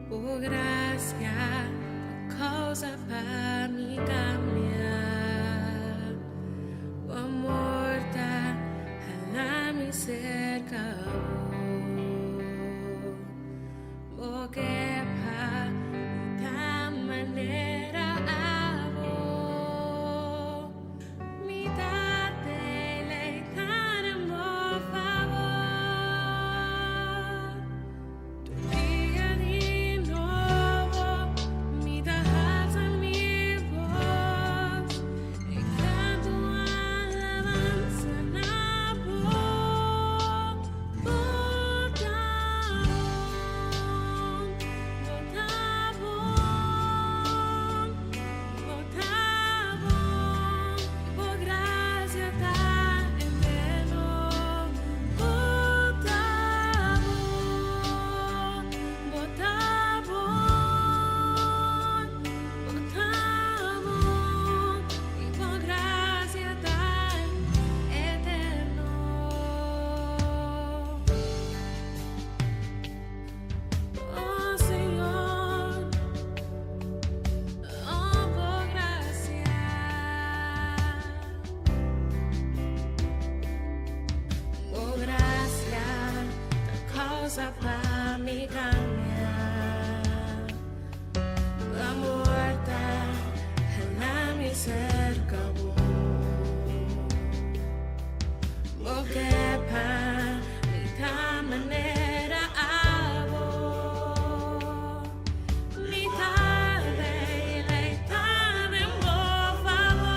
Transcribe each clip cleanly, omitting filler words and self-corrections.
Bo gracia ta causa pa mi cambia. Bo amor ta hala mi cerca bo. Bo ke pa mi ta manera abo. Mi ta deleita den bo fabor. Tur dia di nobo mi ta halsa mi. usa pa mi cambia. Bo amor ta hala mi cerca bo. Bo ke pa mi ta manera abo. Mi ta deleita den bo fabor.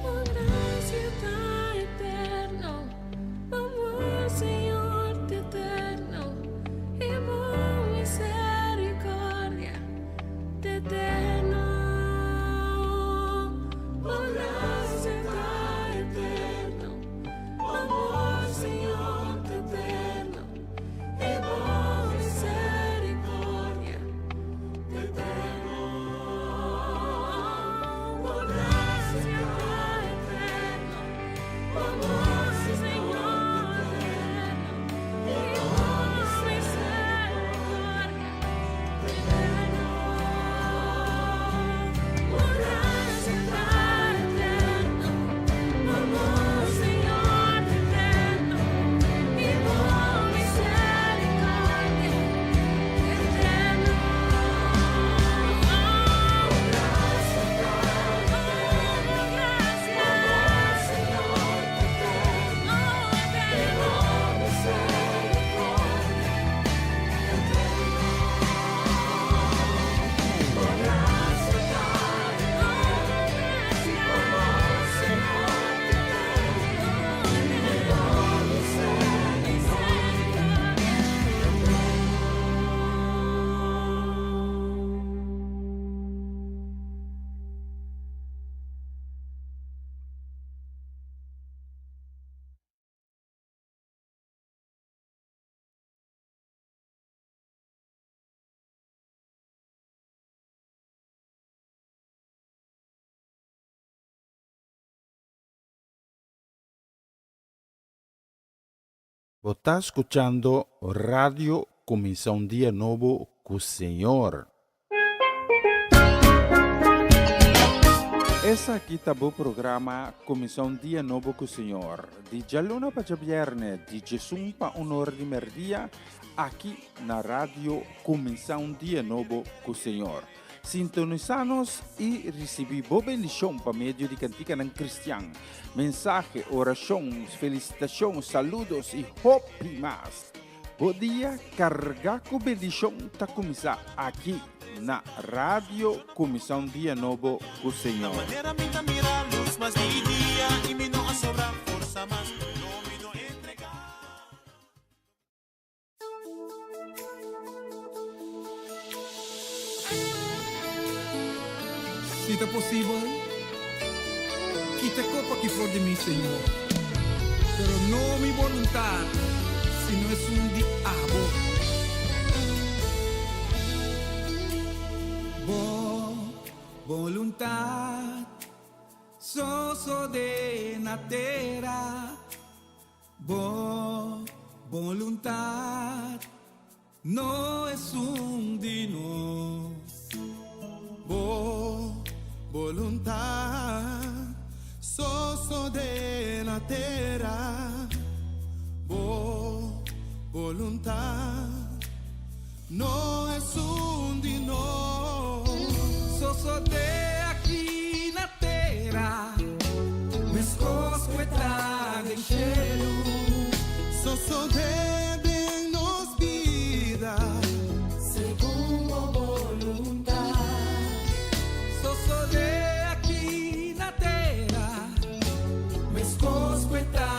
Bo gracia ta eterno, bo amor, Señor, ta eterno, y bo misericordia ta eterno. Bo gracia ta eterno, bo amor, Señor, ta eterno, y bo misericordia ta eterno. Bo gracia ta eterno, bo amor, Señor, ta eterno, y bo misericordia ta eterno. Bo gracia ta eterno, bo amor, Señor, ta eterno, y bo misericordia ta eterno. Gracia ta eterno, gracia, Señor, ta eterno, y bo misericordia ta eterno. Bo gracia ta eterno, bo amor, Señor, ta eterno, y bo misericordia ta eterno. Bo ta skuchando Radio Kuminsá un Dia Nobo ku Señor. Esaki ta bo programa Kuminsá un Dia Nobo ku Señor, di djaluna pa djabièrnè, di djesun pa un ora di mèrdia, aki na Radio Kuminsá un Dia Nobo ku Señor. Sintonisá nos i risibí bo bendishon pa medio di kantikanan kristian, mensahe, orashon, felisitashon, saludos i hopi mas. Bo dia kargá ku bendishon ta kuminsá aki na Radio Kuminsá un Dia Nobo ku Señor. Si ta posibel, kita e kopa aki for di mi, Señor. Pero no mi boluntat, sino esun di abo. Bo boluntat sosodé na tera, Bo boluntat no esun di nos. Bo boluntat sosodé na tera, Bo boluntat no esun di nos. Sosodé aki na tera, meskos ku ta den shelu. Sosodé den nos bida, Segun bo boluntat. Sosodé aki na tera, meskos ku ta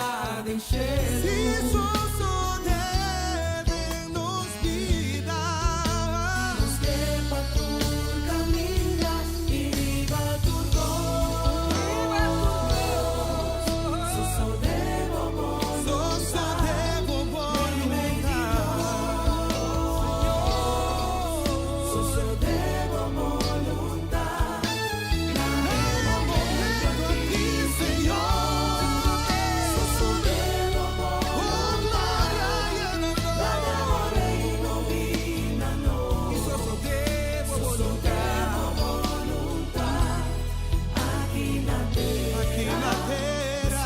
den shelu. Si sosodé den nos bida. Nos ke pa tur kaminda i riba tur kos. Sosodé bo Sosodé bo boluntat. Sosodé bo boluntat. Na e momento aki, Señor. Sosodé bo Oh, gloria, yena nos. reino bin na nos. I sosodé bo boluntat. Boluntat aki na tera. Aki na tera.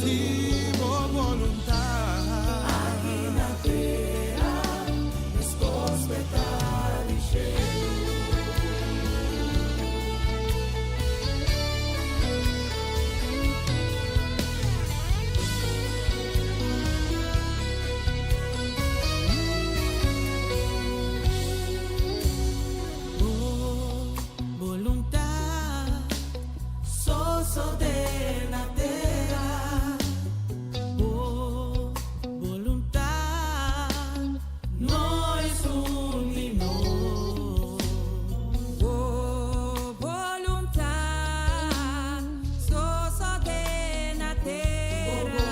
Si bo boluntat. Aki na tera, meskos ku ta den shelu. Bo boluntat, sosodé na tera. Bo boluntat, no esun di nos. Bo boluntat, sosodé na tera.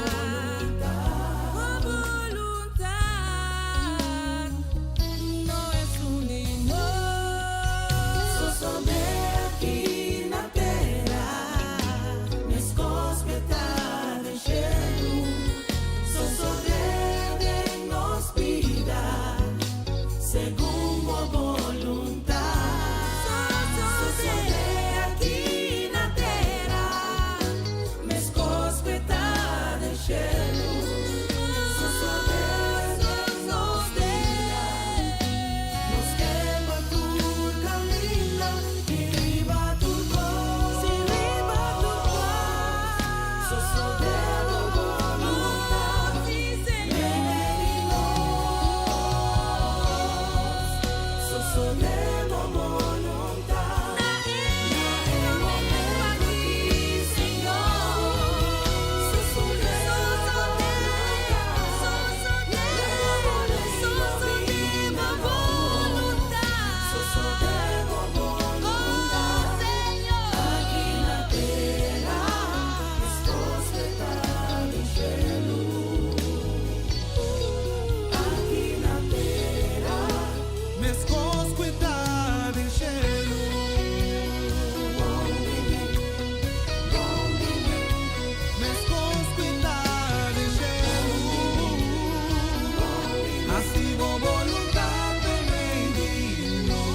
Bo boluntat, no esun di nos. Sosodé aki na tera, meskos ku ta den shelu. Sosodé den nos bida, segun bo boluntat. Sosodé aki na tera, meskos ku ta den shelu. Sosodé den nos bida, nos ke pa tur kaminda i riba tur kos. Riba tur kos. Sosodé bo boluntat, Si, Señor. Sosodé bo boluntat. Na e momento aki, Señor. Sosodé bo Sosodé, sosodé bo boluntat. Sosodé bo boluntat. Oh, Señor. Aki na tera, meskos ku ta den shelu. Aki na tera, Meskos ku ta den shelu. bon bini, bon bini, Meskos ku ta den shelu. Hasi bo boluntat den nos.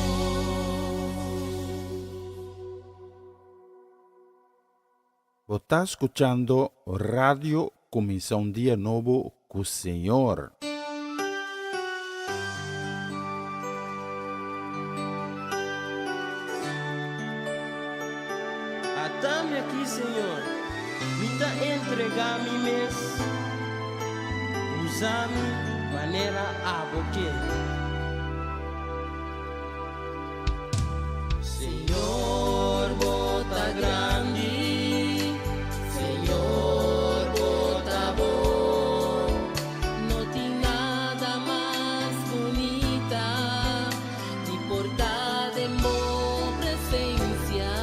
Bo ta skuchando Radio Kuminsá un Dia Nobo ku Señor. Ata mi aki, Señor. Mi ta entregá mi mes. Usa mi manera abo ke. Señor, bo ta grandi. Señor, bo ta bon. No tin nada mas bunita di por ta den bo presensia.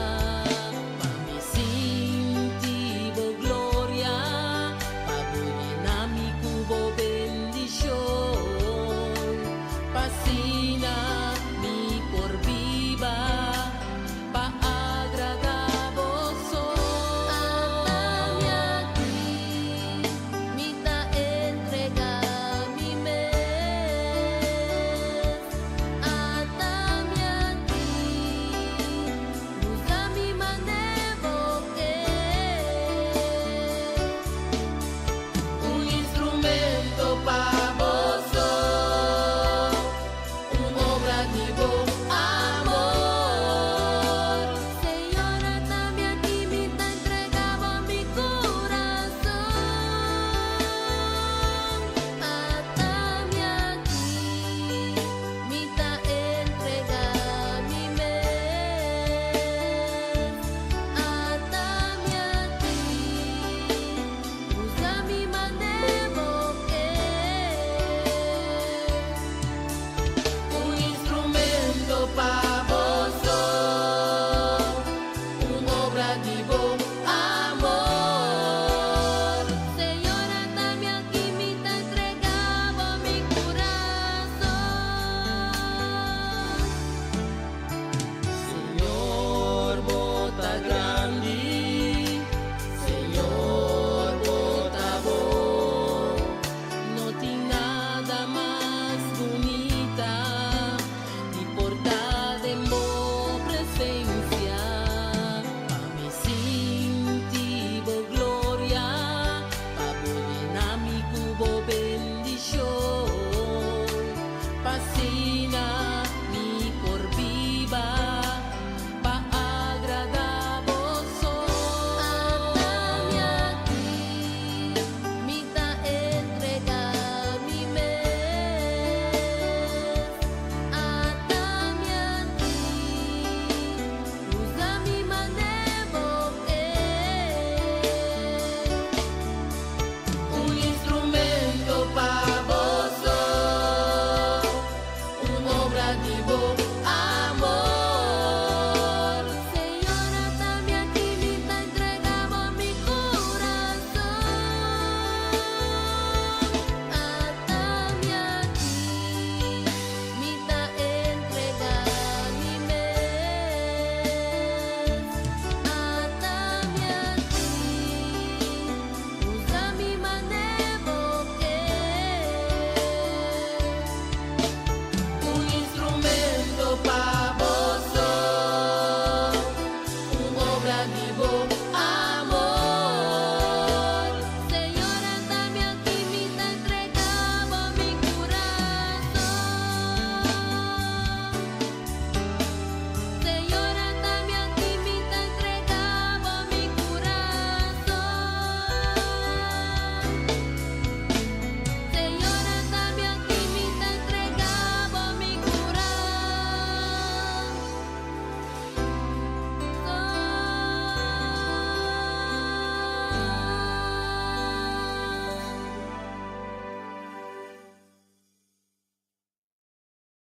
Pa mi sinti bo gloria, pa bo yena mi ku bo bendishon.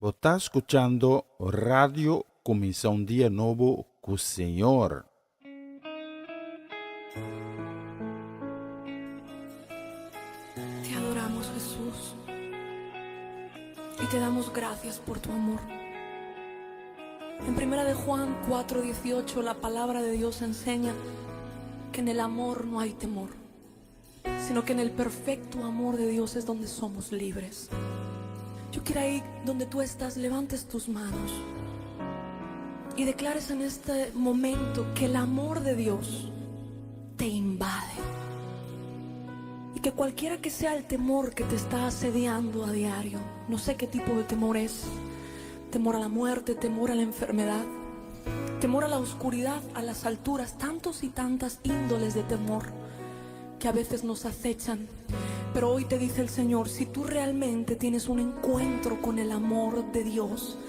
Bo ta skuchando Radio Kuminsá un Dia Nobo ku Señor. Te adoramos, Jesús, y te damos gracias por tu amor. En primera de Juan 4:18 la palabra de Dios enseña que en el amor no hay temor, sino que en el perfecto amor de Dios es donde somos libres. Yo quiero ahí donde tú estás, levantes tus manos y declares en este momento que el amor de Dios te invade. Y que cualquiera que sea el temor que te está asediando a diario, no sé qué tipo de temor es, temor a la muerte, temor a la enfermedad, temor a la oscuridad, a las alturas, tantos y tantas índoles de temor que a veces nos acechan. Pero hoy te dice el Señor, si tú realmente tienes un encuentro con el amor de Dios,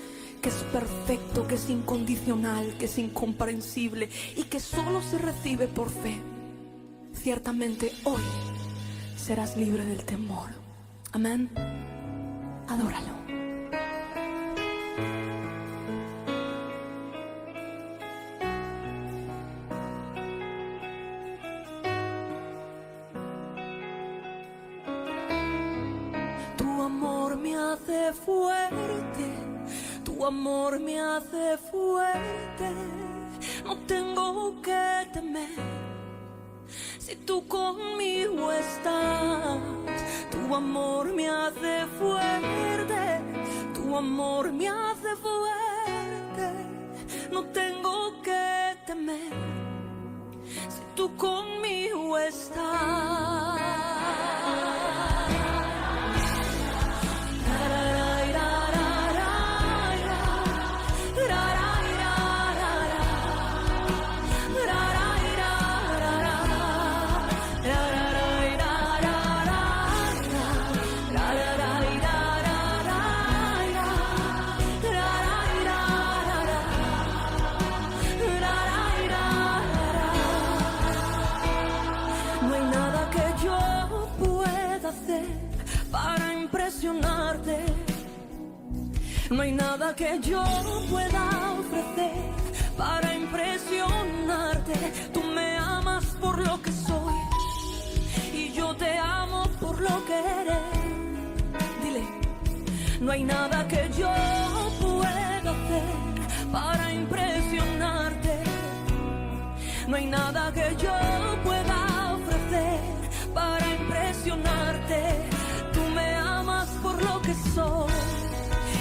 que es perfecto, que es incondicional, que es incomprensible y que solo se recibe por fe, ciertamente hoy serás libre del temor. Amén. Adóralo. Tu amor me hace fuerte, tu amor me hace fuerte. No tengo que temer si tú conmigo estás. Tu amor me hace fuerte, tu amor me hace fuerte. No tengo que temer si tú conmigo estás. No hay nada que yo pueda hacer para impresionarte. No hay nada que yo pueda ofrecer para impresionarte. Tú me amas por lo que soy y yo te amo por lo que eres. Dile, no hay nada que yo pueda hacer para impresionarte. No hay nada que yo pueda ofrecer para impresionarte. Tú me amas por lo que soy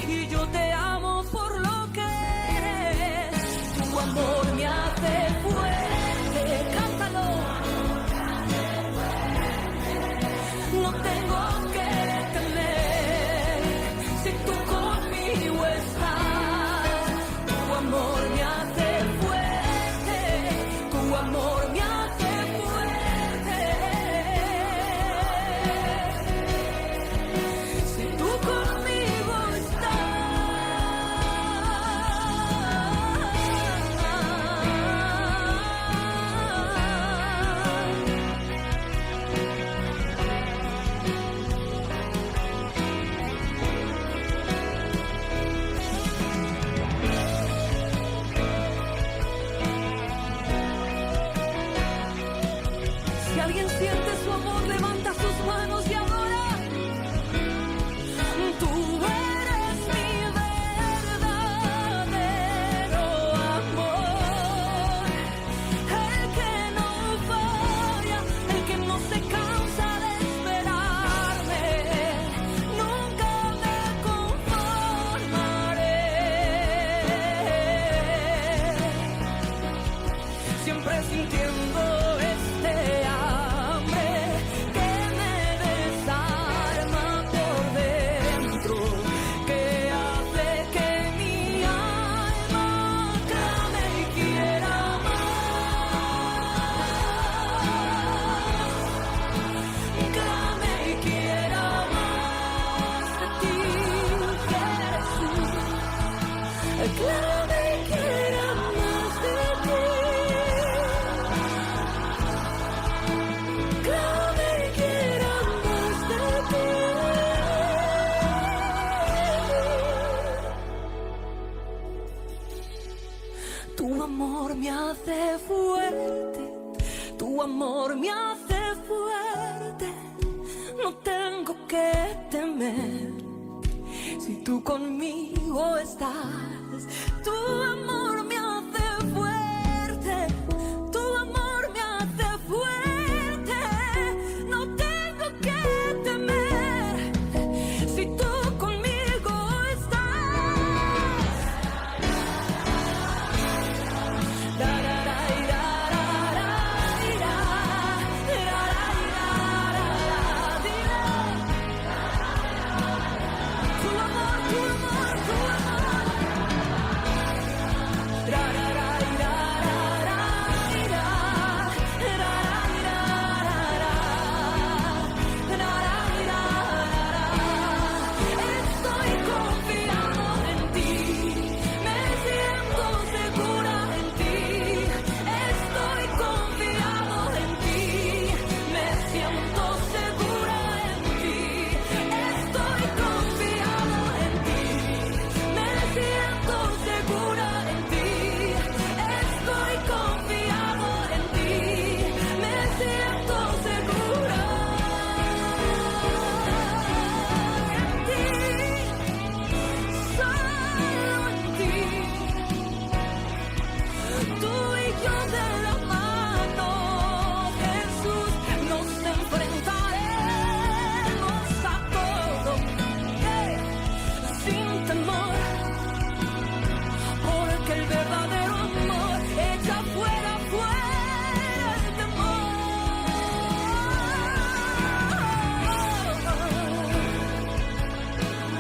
y yo te amo por lo que eres. Tu amor me hace fuerte, cántalo. No tengo que temer si tú conmigo estás. Tu amor me hace fuerte, tu amor me hace fuerte. Si tú conmigo estás. Si alguien siente su amor, levanta sus manos y adora. Tú eres mi verdadero amor, el que no falla, el que no se cansa de esperarme. Nunca me conformaré. Siempre sintiendo este hambre que me desarma por dentro, que hace que mi alma clame y quiera más, clame y quiera más de ti, Jesús. Clame y quiera más de ti. hace fuerte, tu amor me hace fuerte. No tengo que temer si tú conmigo estás. Tu amor me hace fuerte, tu amor me hace fuerte. No tengo que temer si tú conmigo estás. Da, ra, ra, ira, ra, ra, ira, ra, ra, ira, ra, ra. Dile. Tu amor, tu amor, tu amor. Ra, ra, ra, ira, ra, ra, ira, ra, ra, ira, ra, ra. Ra, ra, ira, ra, ra. Estoy confiado en ti, me siento segura en ti. Estoy confiado en ti, me siento segura en ti. Estoy confiado en ti, me siento segura en ti. Estoy confiado en ti, me siento segura en ti, solo en ti. Tú y yo de la mano, Jesús, nos enfrentaremos a todo, hey, sin temor, porque el verdadero amor echa fuera, fuera el temor.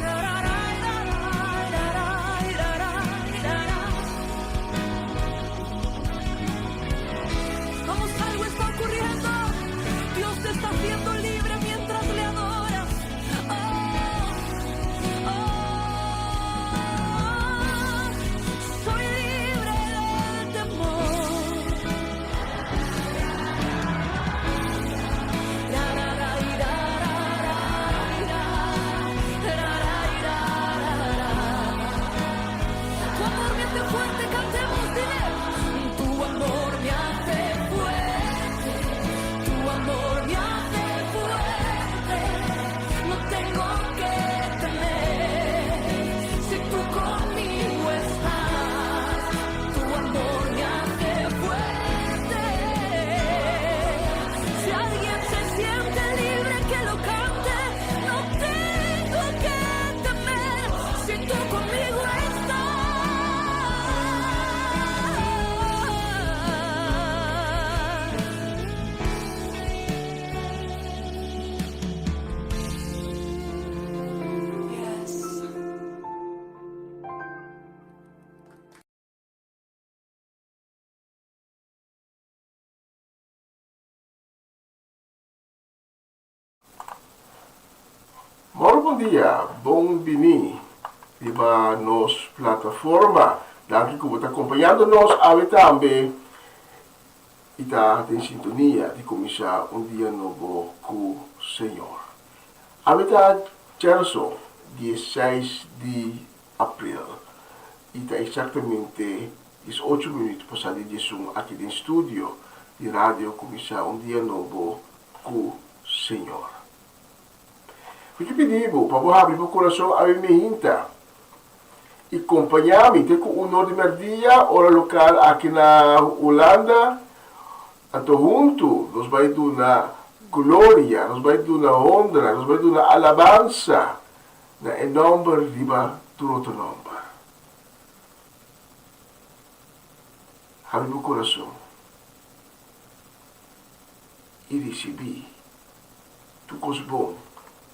Ra, ra, ra, ra, ra, ra, ra, ra, ra. Vamos, algo está ocurriendo. Dios te está haciendo libre mientras le adoras. Oh, oh, soy libre del temor. Ra, ra, ra, ira, ra, ra, ira, ra, ra, ira, ra, ra. Tu amor me hace fuerte, cantemos, dile. Tu amor me hace fuerte, tu amor me hace fuerte. No tengo que temer si tú conmigo estás. Tu amor me hace fuerte. Si alguien se siente libre, que lo cante. No tengo que temer si tú conmigo estás. Yes. Moro bon dia, bon bini riba nos plataforma. Danki ku bo ta kompañando nos awe tambe i ta den sintonia di kuminsá un dia nobo ku Señor. Awe ta djarason, diesseis di april i ta eksaktamente diesocho minüt pasá di diesun aki den studio di radio Kuminsá un dia nobo ku Señor. Mi ta pidi bo pa bo habri bo kurason awe mihinta i kompañá mi te ku un or di mèrdia, ora lokal aki na Hulanda. Anto huntu nos bai duna gloria, nos bai duna honra, nos bai duna alabansa na e nòmber riba tur otro nòmber. Habri bo kurason i risibí tur kos bon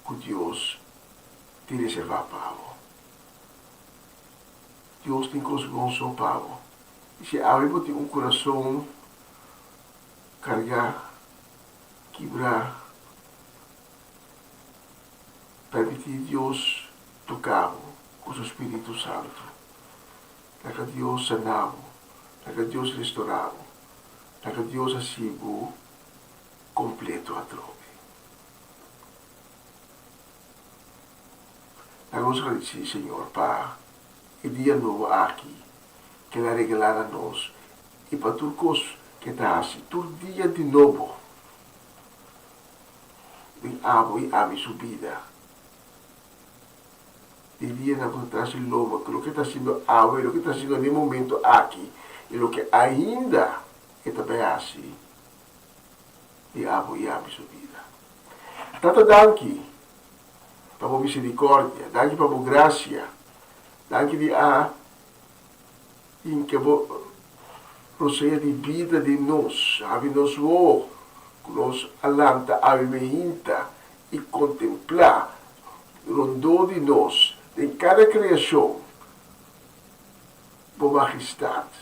ku Dios tin reservá pa bo. Dios tin kos bon so pa bo. I si awe bo tin un kurason kargá, kibrá, permití Dios toká bo ku su spiritu santu. Laga Dios saná bo, laga Dios restorá bo, laga Dios hasi bo kompleto atrobe. Laga nos gradisí Señor pa e dia nobo aki ke El a regalá na nos. i pa tur kos ku e ta hasi tur dia di nobo den abo i ami su bida. Di dianan ku ta tras di loma, ku loke e ta hasiendo awe, loke e ta hasiendo na e momento aki i loke ainda e ta bai hasi di abo i ami su bida. Tata danki pa bo misericordia, danki pa bo gracia, danki di a hinca bo rosea di bida den nos, habri nos wowo cu nos a lanta awe mehinta i contemplá rondó di nos den cada creacion bo majestad,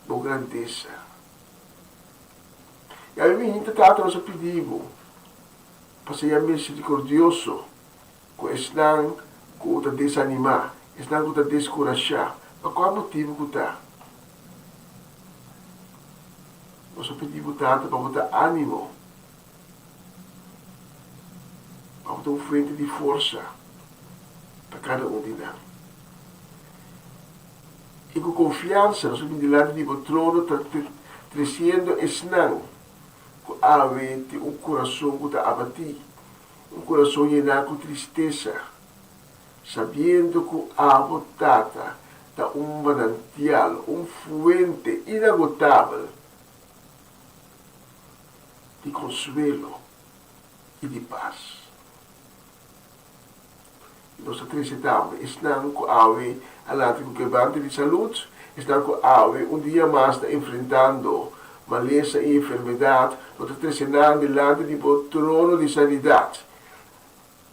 bo grandesa. I awe mehinta Tata nos a pidi bo pa sea misericordioso ku esnan ku ta desanimá, esnan ku ta deskurashá, pa kua motibu ku ta. Nos a pidi bo Tata pa bo ta ánimo, pa bo ta un fuente di forsa pa kada un di nan. I ku konfiansa nos a bini dilanti di bo trono ta tresiendo esnan ku awe tin un kurason ku ta abatí, Un kurason yená ku tristesa, sabiendo ku abo Tata ta un manantial, un fuente inagotabel di konsuelo i di pas. I nos ta trese tambe esnan ku awe a lanta ku kebrante di salud, esnan ku awe un dia mas ta enfrentando malesa i enfermedat, no ta trese nan dilanti di bo trono di sanidat,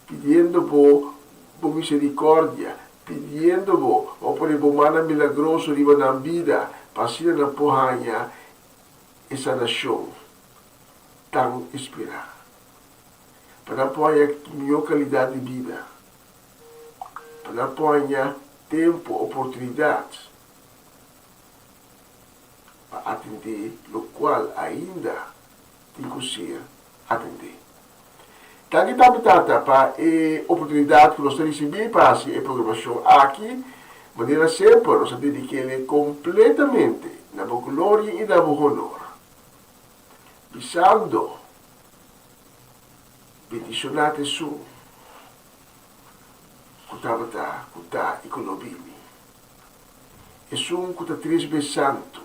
pidiendo bo bo miserikòrdia, pidiendo bo pa bo pone bo mannan milagroso riba nan bida, pa asina nan por haña e sanashon tan esperá, pa nan por haña mihó kalidat di bida, pa nan por haña tempu, oportunidat. Pa atendé lokual ainda tin ku ser atendé. Danki tambe Tata pa e oportunidat ku nos ta risibí pa hasi e programashon aki. Manera semper nos a dedik'é kompletamente na bo gloria i na bo honor, bisando, Bendishoná ta esun ku tabata, ku ta i ku lo bini. Esun ku ta tres bes santu.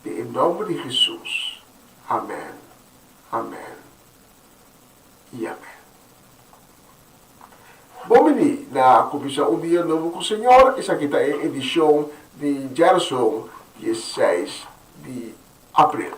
Den e nòmber di Hesus, amèn, amèn i amèn. Bon bini na Kuminsá un Dia Nobo ku Señor. Esaki ta e edishon di djarason diesseis di aprel.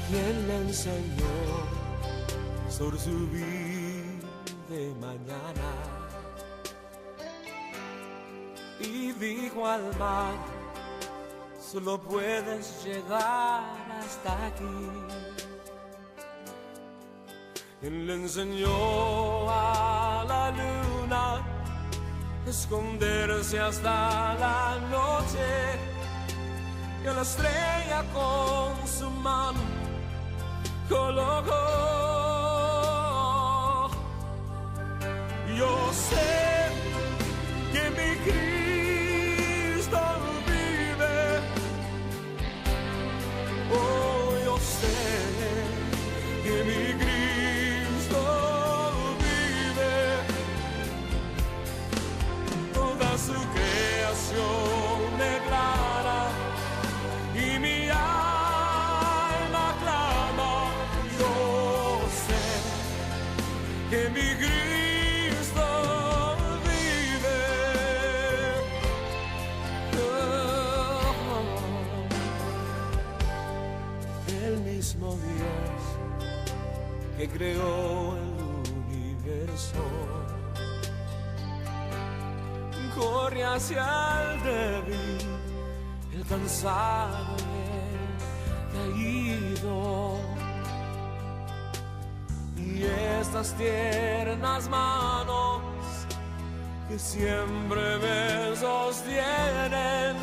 ¿Quién le enseñó sobre su vida de mañana? Y dijo al mar, solo puedes llegar hasta aquí. Él le enseñó a la luna esconderse hasta la noche y a la estrella con su mano colocó. Yo sé que mi Cristo vive. Oh, yo sé que mi Cristo vive. Toda su creación declara y mi alma clama. Yo sé que mi Cristo vive. Oh, el mismo Dios que creó el universo corre hacia el débil, el cansado y el caído. Y estas tiernas manos Que siempre me sostienen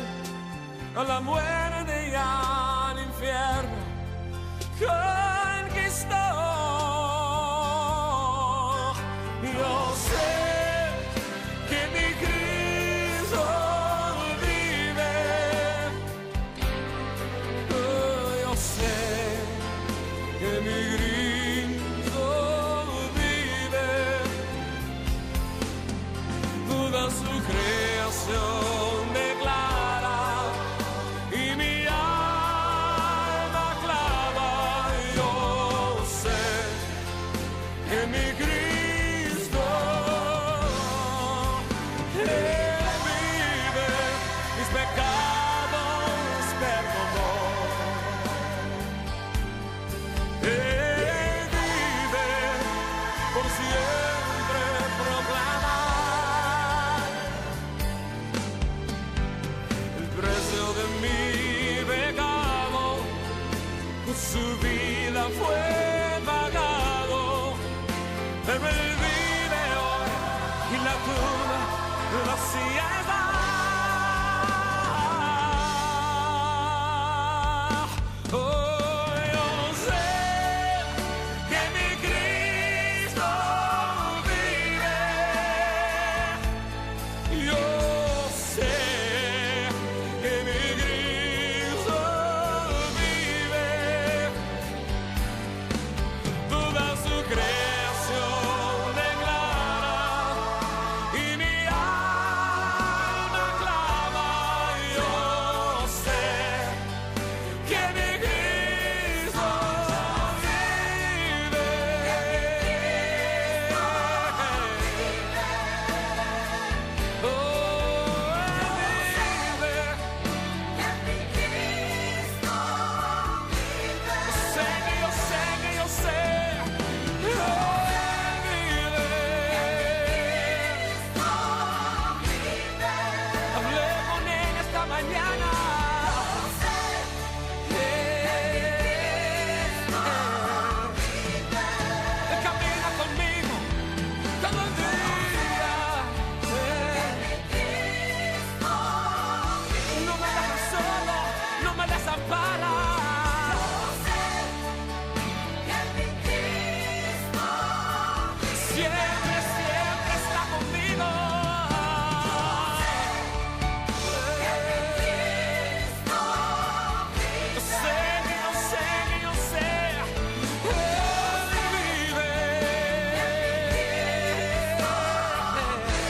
a la muerte y al infierno conquistó. Yo sé que mi Cristo vive. Yo sé que mi Cristo vive. Toda su creación declara y mi alma clama. Yo sé que mi Cristo Él vive, mis pecados perdonó. Él vive por siempre proclama el precio de mi pecado, con su vida fue pagado. Pero él vive hoy y la tumba vacía está. Oh, yo sé que mi Cristo vive. Yo sé que mi Cristo vive. Toda su creación declara y mi alma clama. Yo sé que mi Cristo vive. Oh, vive. Sé que yo sé que yo sé. Oh, vive. Hablé con él esta mañana. Él camina conmigo todo el día. No me deja solo, no me desampara. Siempre, siempre está conmigo. Yo sé que yo sé que yo sé. Él vive. Él vive.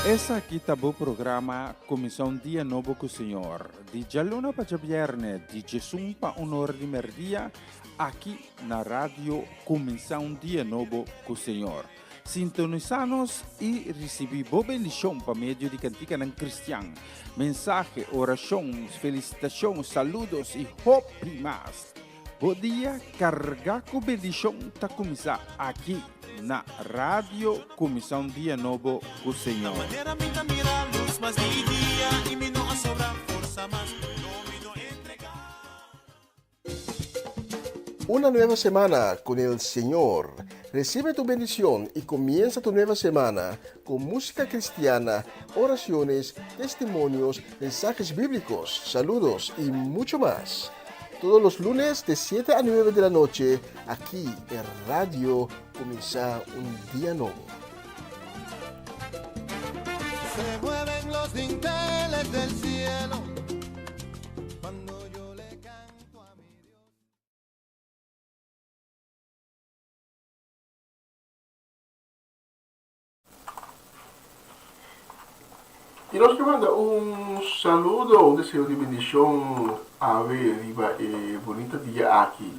Esaki ta bo programa Kuminsá un Dia Nobo ku Señor, di djaluna pa djabièrnè di djesun pa un or di mèrdia, aki na Radio Kuminsá un Dia Nobo ku Señor. Sintonisá nos i risibí bo bendishon pa medio di kantikanan kristian, mensahe, orashon, felisitashon, saludos i hopi mas. Bo dia kargá ku bendishon ta kuminsá aki na Radio Kuminsá un Dia Nobo ku Señor. Una nueva semana con el Señor. Recibe tu bendición y comienza tu nueva semana con música cristiana, oraciones, testimonios, mensajes bíblicos, saludos y mucho más. Todos los lunes de 7 a 9 de la noche, aquí en Radio Comienza un Día Nuevo. Se mueven los dinteles del cielo cuando yo le canto a mi Dios. I nos ke manda un saludo, un deseo di bendishon awe riba e bunita dia aki,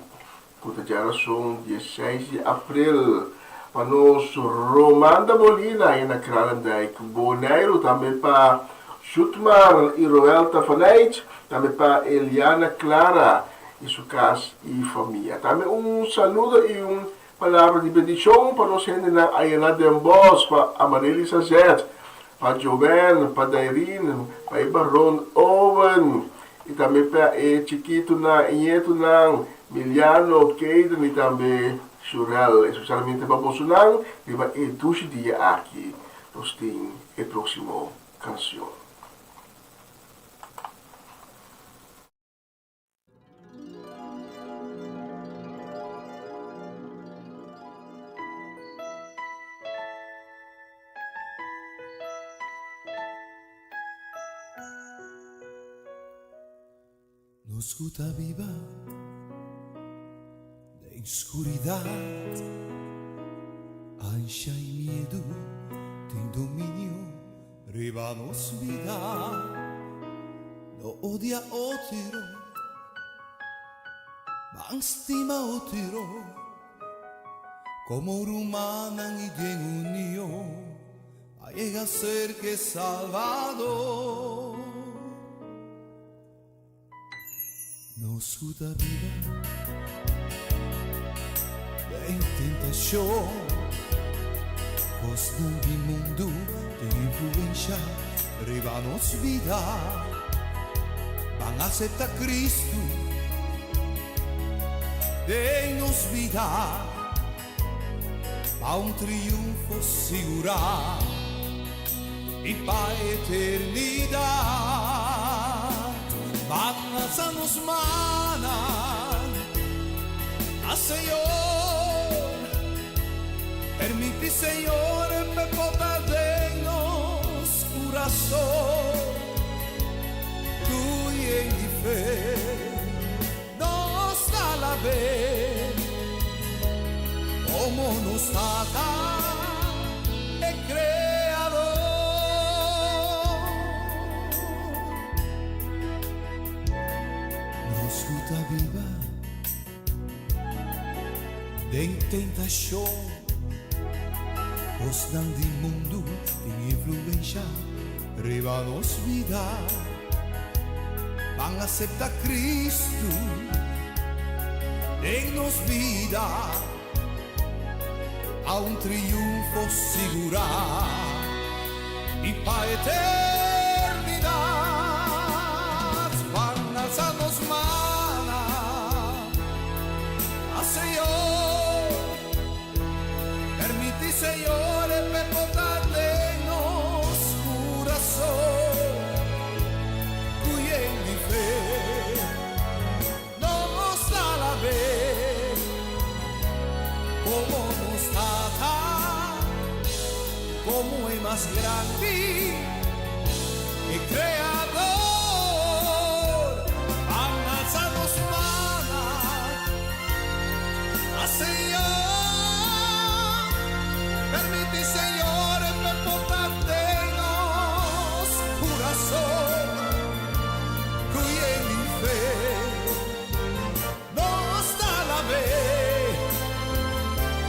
ku ta djarason dieseis di aprel, pa nos Romanda Molina i na Kralendijk, Boneiru, tambe pa Jutmar i Roelta van Eyck, tambe pa Eliana Clara i su kas i famia. Tambe un saludo i un. Palabra di bendishon pa nos hendenan aya na Den Bosch, pa Amarelisa Zet, pa Joanne, pa Dairine, pa e Baron Owen, i tambe pa e chikitunan, e ñetunan, Miliano, Kayden i tambe Shurel. Espesialmente pa bosonan riba e dushi dia aki nos tin e próksimo kanshon. Nos ku ta biba den skuridat, ansha i miedu tin dominio riba nos bida. No odia otro, ban stima otro komo rumannan i den union pa yega serka e Salvador. Nos ku ta biba den tentashon, kosnan di mundu tin influensha riba nos bida. Ban asepta Kristu den nos bida pa un triunfo sigurá i pa eternidat. Ban alsa nos mannan na Señor, permiti Señor p'e bota den nos kurason ku yen di fe. Nos ta alab'é komo nos Tata, e Kreador. Nos ku ta biba den tentashon, kosnan di mundu tin influensha riba nos bida. Ban acepta Cristo den nos bida pa un triunfo sigura y pa eternidad. Ban alza nos manan a Señor, permiti Señor e p'e bota den nos curazon. Ku yen di fe nos ta alab'é komo nos Tata, komo e mas grandi, e Kreador. Ban alsa nos mannan na Señor, permiti Señor p'e bota den nos kurason ku yen di fe nos ta alab'é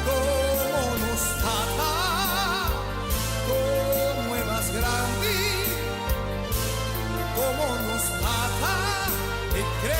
komo nos Tata, komo e mas grandi, komo nos Tata e Kreador.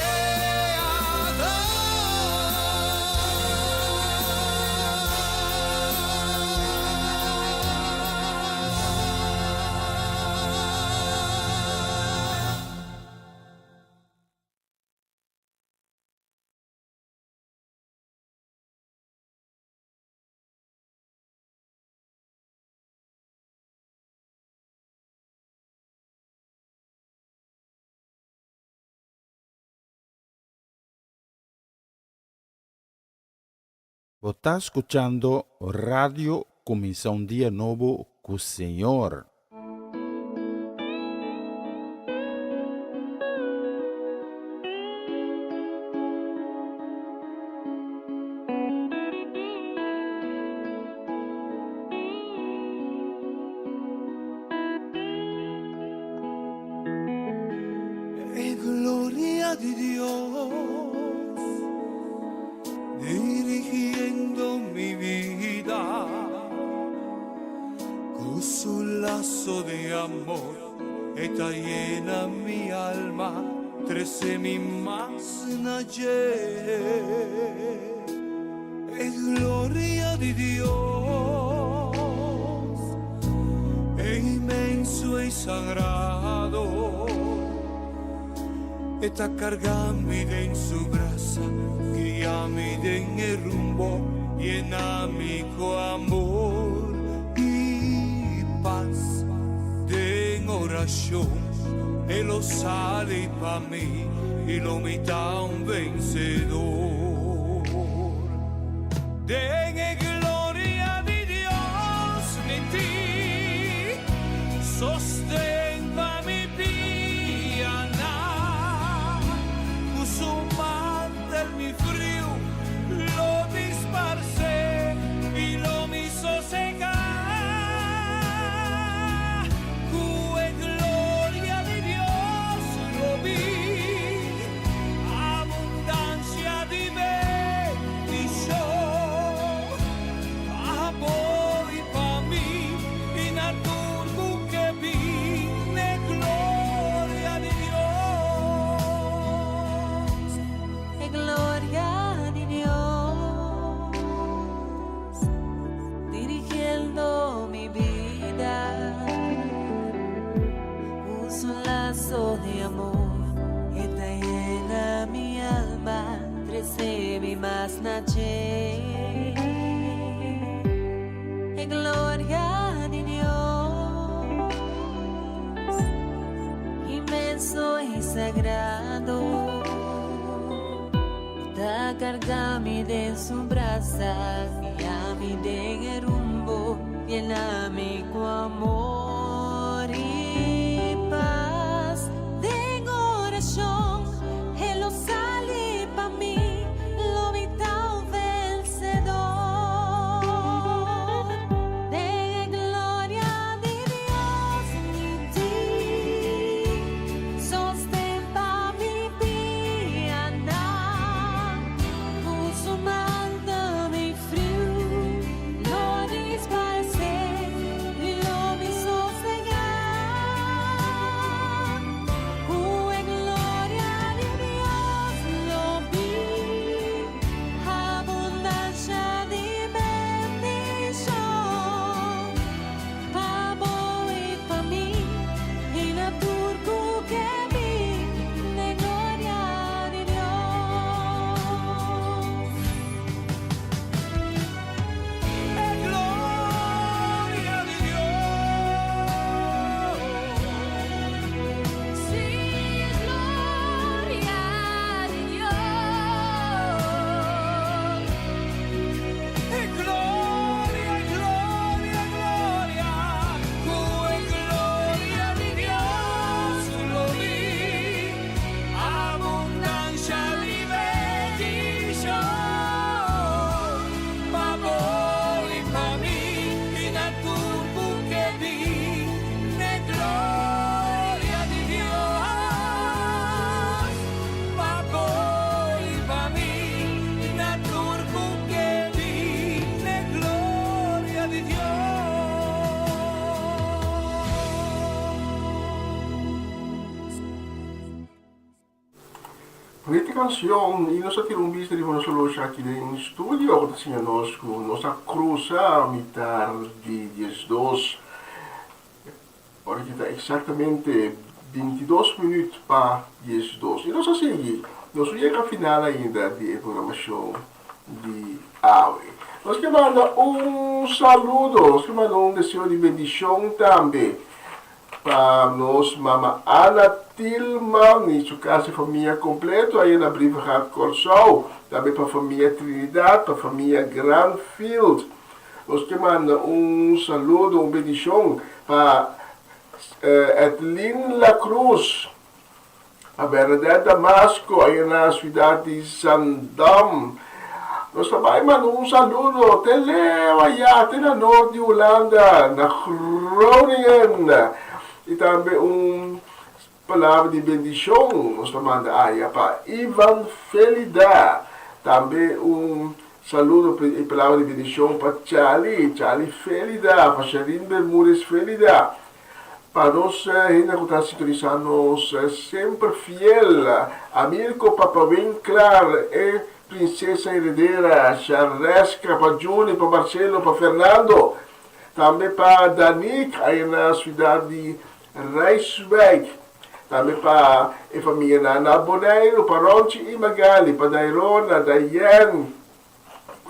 Bo ta skuchando Radio Kuminsá un Dia Nobo ku Señor. E gloria di Dios dirigiendo mi vida cu su lazo de amor e ta yena mi alma trece mi mas na dje. E gloria di Dios e inmenso i sagrado. E ta karga mi den su brasa, guia mi den e rumbo, yena mi ku amor i pas. Den orashon e lo sali pa mi i lo mi ta un vensedor. Den e gloria di Dios mi tin sosten pa mi pianan. Ku su mantel mi friu lo disparsé i lo mi sosegá. Ku e gloria di Dios lo bin abundansia di bendishon pa bo i pa mi i na tur ku ke bin n'e gloria di Dios. E gloria di Dios dirigiendo mi bida. Usa un lazo de amor que ta llena mi alma, trece mi mas na dje. E gloria di Dios, inmenso i sagrado, ta karga mi den su brasa, guia mi den e rumbo, yena mi ku amor i pas. Den orashon, e lo sali pa mi, lo mi ta un vensedor. Den gloria di Dios mi tin sosten pa mi pianan. Ku su mantel mi friu lo disparsé i lo mi sosegá. Ku e gloria di Dios lo bin abundansia di bendishon pa bo i pa mi i na tur ku ke bin den gloria di Dios. E gloria di Dios. Sí, gloria di Dios. E gloria, gloria, gloria, ku e gloria di Dios lo bin abundansia di bendishon pa bo i pa mi i na tur ku ke bin n'e gloria di Dios pa bo i pa mi i na tur ku ke bin n'e gloria di Dios. Bonita canción y nos a tira un bista riba nos horloge aki den studio cu ta siña nos cu nos a cruza mitar di diesdos. Ora ki ta exactamente bintidos minuut pa diesdos. Y nos a sigui, nos no yega final ainda di e programacion di awe. Nos ke manda un saludo, nos ke manda un deseo di bendicion tambe pa nos mama Ana Tilman y su casa y famia completo aya na Brievengat Corsou. Tambe pa famia Trinidad, pa famia Granfield. Nos ke manda un saludo, un bendicion pa Edlin La Cruz, pa Bernadette Damasco aya na ciudad di Zandam. Nos ta bai manda un saludo te leu aya, te na noord di Hulanda, na Groningen. Y tambe un palabra di bendicion nos ta manda aya pa Ivan Felida. Tambe un saludo y palabra di bendicion pa Charlie, Charlie Felida, pa Sherine Bermudez Felida. Pa nos hende cu ta sintonisa nos semper fiel, a Mirko Papa Winklaar, e. Princesa Heredera, Shareska, pa Juni, pa Marcelo, pa Fernando, tambe pa Danique aya na ciudad di Rijswijk, tambe pa e famianan na Boneiru, pa Ronchi y Magali, pa Dairona, Dayen,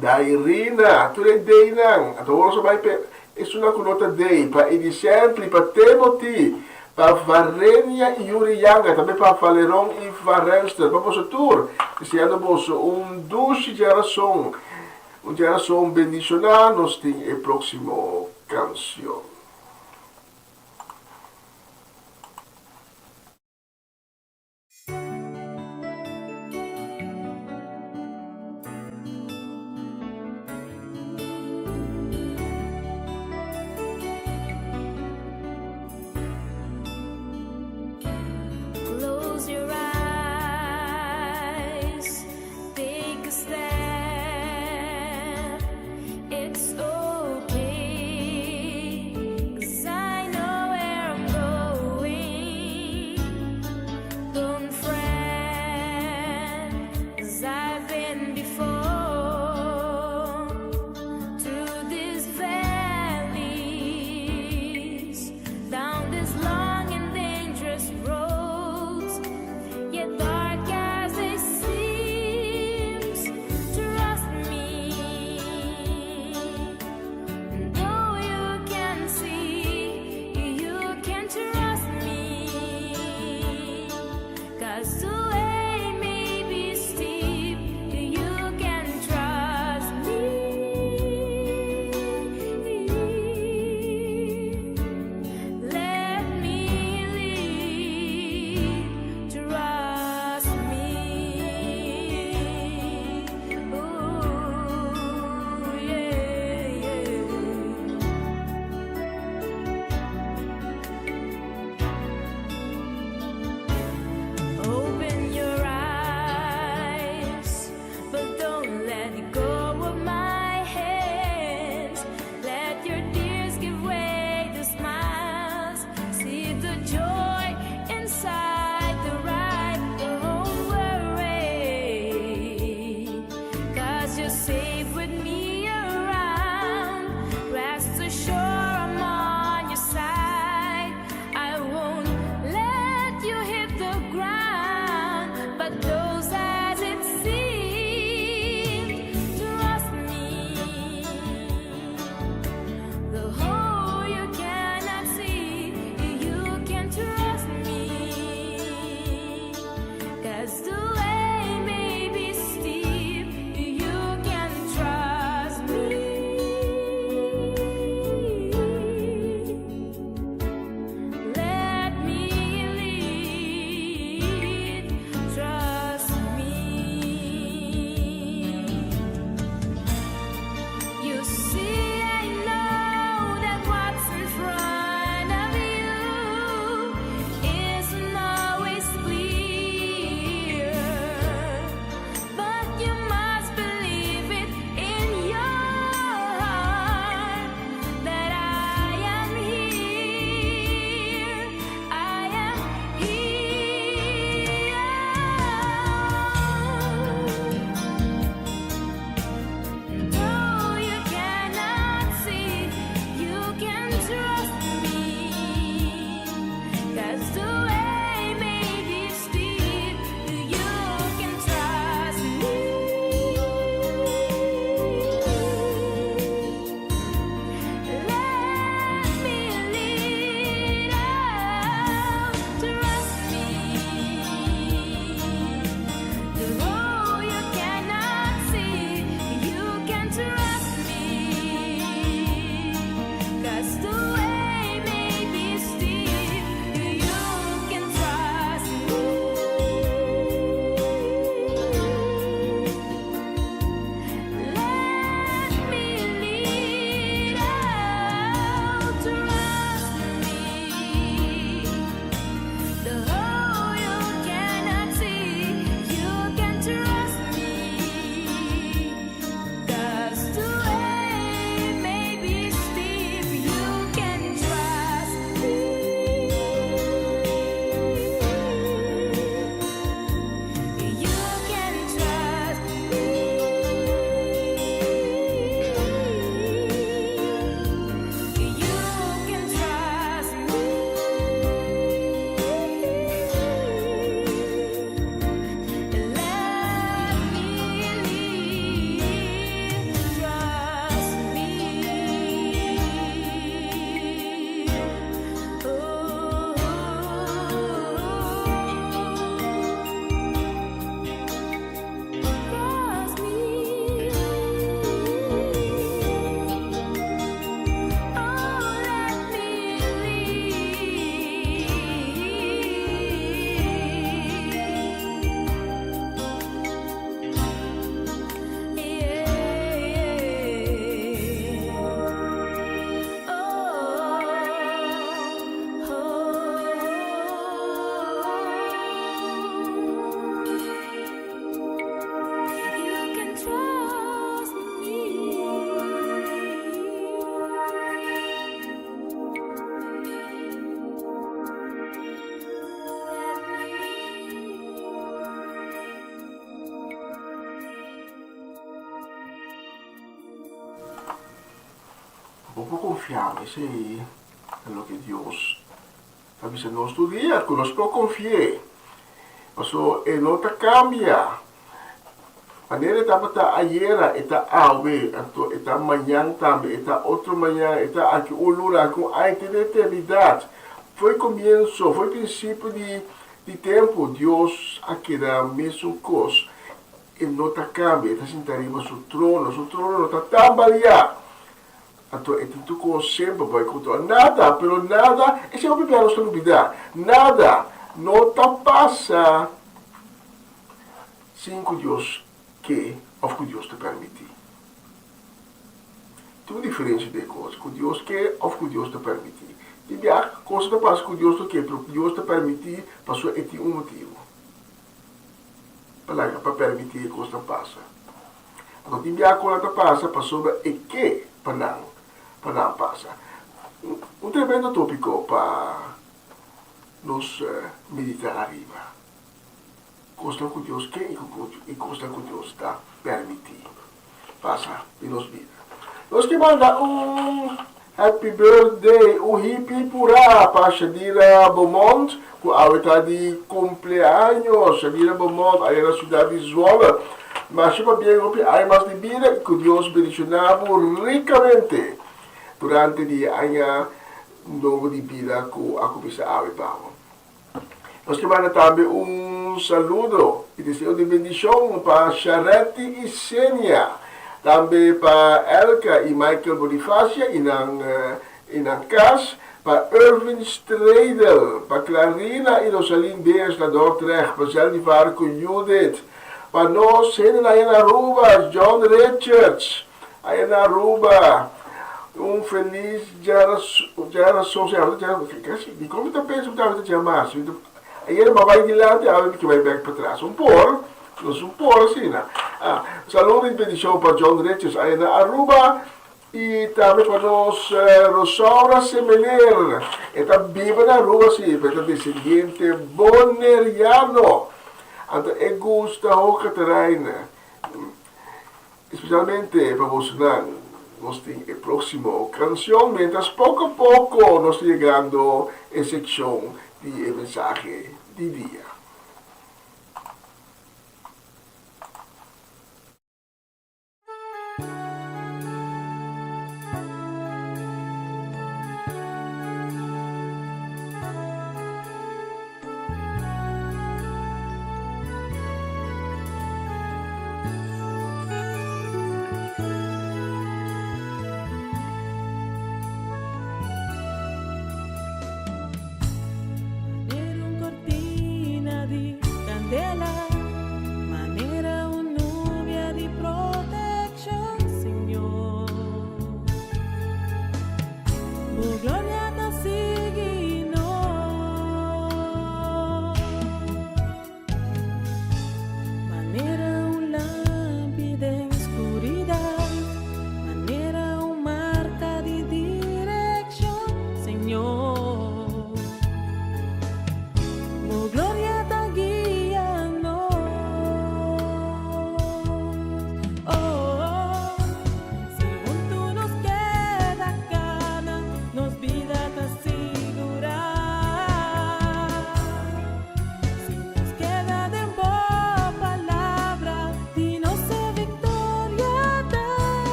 Dairina, tur e Daynan, anto awor nos a bai pa esunnan ku no ta Day, pa Edicently, pa Timothy, pa Varenia i Yuri Yanga, tambe pa Valeron i Varenster, pa boso tur, deseando boso un dushi djarason, un djarason bendishoná, nos tin e próksimo kanshon. Close your eyes, take a step. It's okay. por konfia mi, esei ta loke Dios ta bisa nos tur dia, ku nos por konfi'é, pasobra e no ta kambia. Manera e tabata ayera, e ta awe, anto e ta mañan tambe, e ta otro mañan, e ta aki un luna, aki un aña, te den eternidat. Fo'i komienso, fo'i prinsipio di di tempu, Dios a keda mesun kos. E no ta kambia, e ta sinta riba su trono, su trono no ta tambaliá. Anto e tin tur kos semper bai kontra. Nada, pero nada, esei hopi bia nos ta lubidá, nada no ta pasa sin ku Dios ke òf ku Dios ta permití. Tin un diferensia den e kos, ku Dios ke òf ku Dios ta permití. Tin bia kos ta pasa ku Dios no ke, pero Dios ta permití pasobra e tin un motibu pa laga, pa permití e kosnan pasa. Anto tin bia ku nan ta pasa pasobra e ke pa nan, pa nan pasa. Un tremendo tópiko pa nos meditá ariba. Kosnan ku Dios ke i kosnan ku Dios ta permití pasa den nos bida. Nos ke manda un happy birthday, un hip hip hurá pa Shadira Beaumont ku awe ta di kumpleaños. Shadira Beaumont aya na siudat di Zwolle. Masha pabien hopi aña mas di bida i ku Dios bendishoná bo rikamente durante di e aña nobo di bida ku a kuminsá awe pa bo. Nos ke manda tambe un saludo i deseo di bendishon pa Sharetti i Senia, tambe pa Elka i Michael Bonifacia i nan i nan kas, pa Ervin Stredel, pa Clarina i Rosalin Beers na Dordrecht, pa Zeldivar ku Judith, pa nos hendenan aya na Aruba, John Richards aya na Aruba, un felis djarason, dikon mi ta pensa ku ta awe ta djamas? Ayera mi a bai dilanti, awe mi ke bai bek patras. Un por, nos un por asina. Saludo i bendishon pa John Richards aya na Aruba i tambe pa nos Rosaura Semeler. E ta biba na Aruba si, pero e ta desendiente boneriano. Anto e gusta hopi Caterine. Especialmente pa bosonan, nos tin e proximo cancion, mientras poco a poco nos ta yegando e seccion di e mensahe di dia.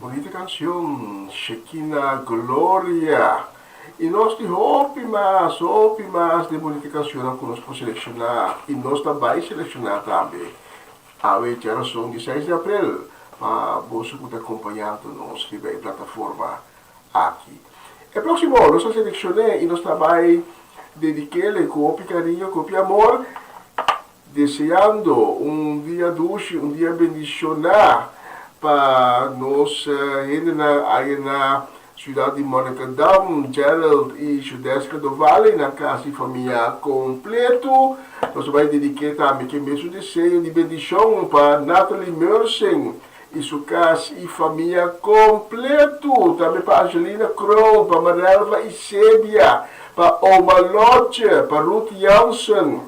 Bonita cancion Shekinah Gloria y nos tin hopi mas hopi mas den bonita cancionnan cu nos por selecciona y nos ta bay selecciona tambe awe djarason di seis di april pa boso cu ta acompañando nos riba e plataforma aki. E proximo nos ta seleccione y nos ta bay dedikele cu hopi cariño cu hopi amor Deseando un dia dushi, un dia bendiciona pa nos hendenan aya na ciudad di Monnikendam, Gerald y Judeska Dovale y nan casa y famia completo. Nos ta bay dedique tambe ke mesun deseo di bendicion pa Nathalie Meursen y su casa y famia completo, tambe pa Angelina Kroon, pa Marelva y Sebia, pa Oma Lotje, pa Ruth Jansen,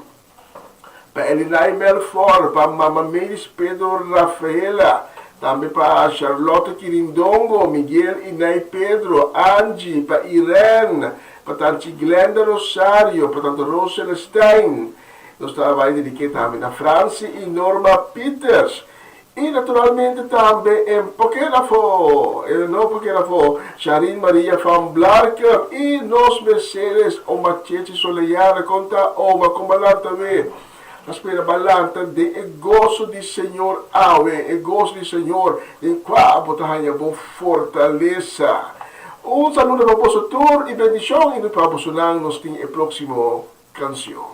Pa Elinay Melfor, pa Mama Mavis Pedro Rafaela, tambe pa Charlotte Kirindongo, Miguel y Nay Pedro, Angie, pa Irene, pa Tanchi Glenda Rosario, pa Tante Rose Celestijn. Nos ta bai dediké tambe na Francie y Norma Pieters. Y naturalmente tambe en Pokerafo, e no Pokerafo, Sharin Maria van Blarcum y nos Mercedes Oma Chechi Soleana con ta Oma con balanta we. Ta spera balanta den e goso di Señor awe, e goso di Señor den cua bo ta haña bo fortalesa. Un saludo pa boso tur y bendicion y pa bosonan nos tin e proximo cancion.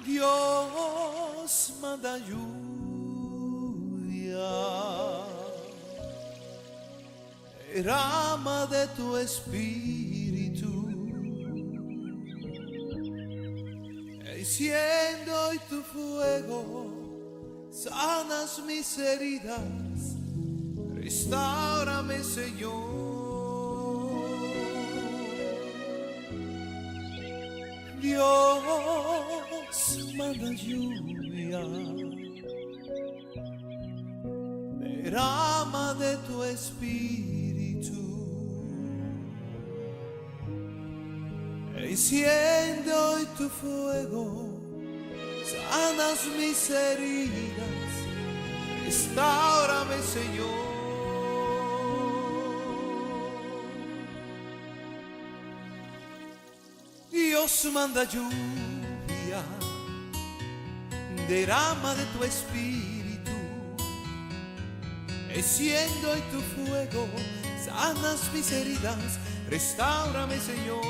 Dios manda lluvia, derrama de tu espíritu, enciende hoy tu fuego, sanas mis heridas, restaurame Señor. Dios manda lluvia, derrama de tu espíritu, enciende hoy tu fuego, sanas mis heridas, restaurame Señor. Dios manda lluvia, derrama de tu espíritu, enciende hoy tu fuego, sanas mis heridas, restaurame Señor.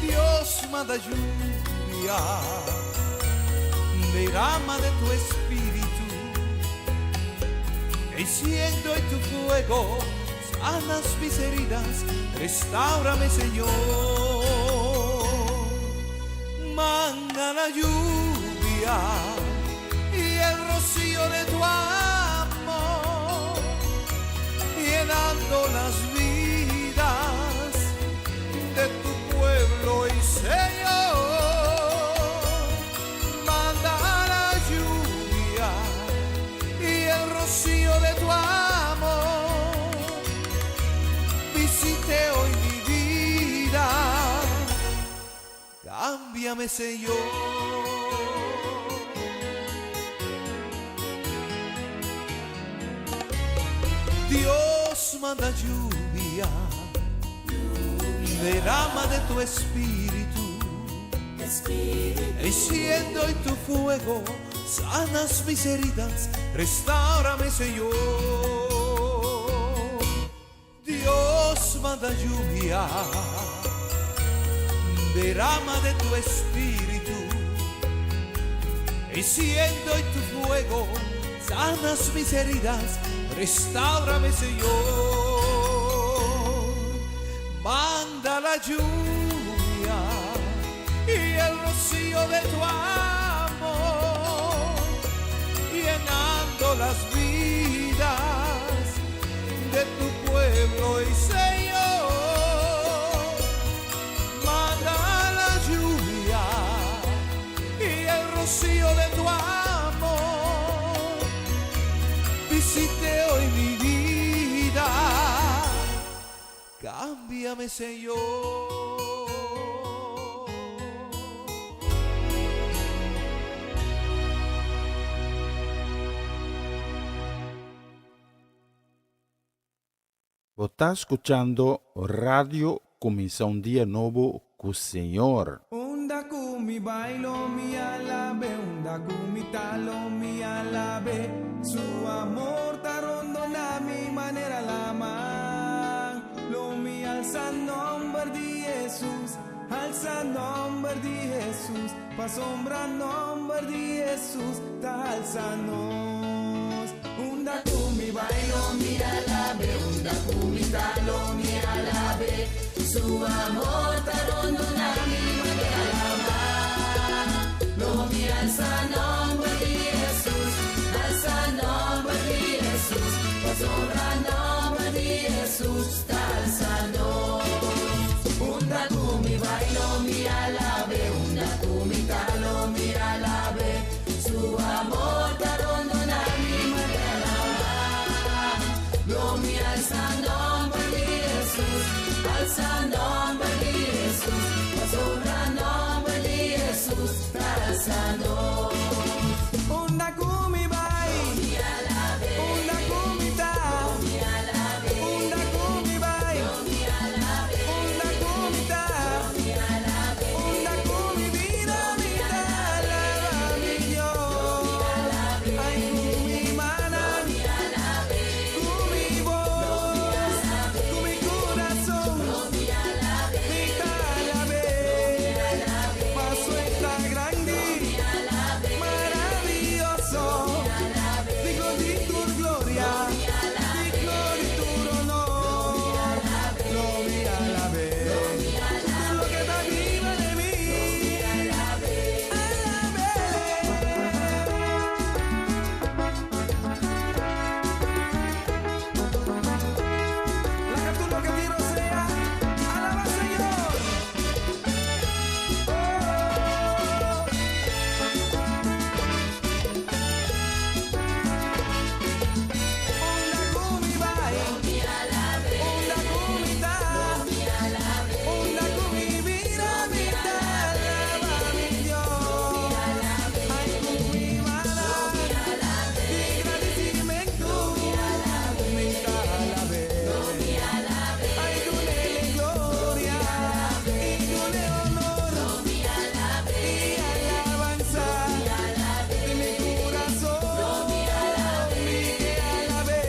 Dios manda lluvia, derrama de tu espíritu, enciende hoy tu fuego, sanas mis heridas, restaurame Señor. Manda la lluvia y el rocío de tu amor, llenando las vidas de tu pueblo y Señor. Manda la lluvia y el rocío de tu amor, visite hoy mi vida, cámbiame Señor. Dios manda lluvia, derrama de tu espíritu, enciende hoy tu fuego, sanas mis heridas, restaurame Señor. Dios manda lluvia, derrama de tu espíritu, enciende hoy tu fuego, sanas mis heridas, restaurame Señor. Manda la lluvia y el rocío de tu amor, llenando las vidas de tu pueblo y Señor. Manda la lluvia y el rocío de tu amor, visite hoy mi vida, cámbiame Señor. Bo ta skuchando Radio Kuminsá un Dia Nobo ku Señor. Unda ku mi bai lo mi alab'é, unda ku mi ta lo mi alab'é. Su amor ta rondoná mi manera laman. Lo mi alsa nòmber di Hesus, alsa nòmber di Hesus, pasobra nòmber di Hesus ta alsa nos. Unda ku mi bai lo mi alab'é, unda ku mi ta lo mi alab'é. Su amor ta rondoná mi manera laman. Lo mi alsa nòmber di Hesus, alsa nòmber di Hesus, pasobra nòmber di Hesus ta alsa nos. Unda ku mi bai lo mi alab'é, unda ku mi ta lo mi alab'é. Su amor ta rondoná mi manera laman. Lo mi alsa nòmber di Hesus, alsa nòmber di Hesus, pasobra nòmber di Hesus ta alsa nos. Unda ku mi bai, unda ku mi ta, unda ku mi bai, unda ku mi ta, unda ku mi bida mi ta alabá mi Dios. Ai ku mi mannan, ku mi bos, ku mi kurason, mi ta alab'é. Paso e ta grandi, maravioso, digno di tur gloria, digno di tur honor. Lo mi alab'é, tur loke ta biba den mi. Alab'é. Laga tur loke tin rosea, alabá Señor. Oh. Unda ku mi bai, unda ku mi ta, unda ku mi bida mi ta alabá mi Dios. Ai ku mi mannan, di gradisimentu, mi ta alab'é. Ai dun'é gloria i dun'é honor i alabansa di mi kurason, mi ke alab'é.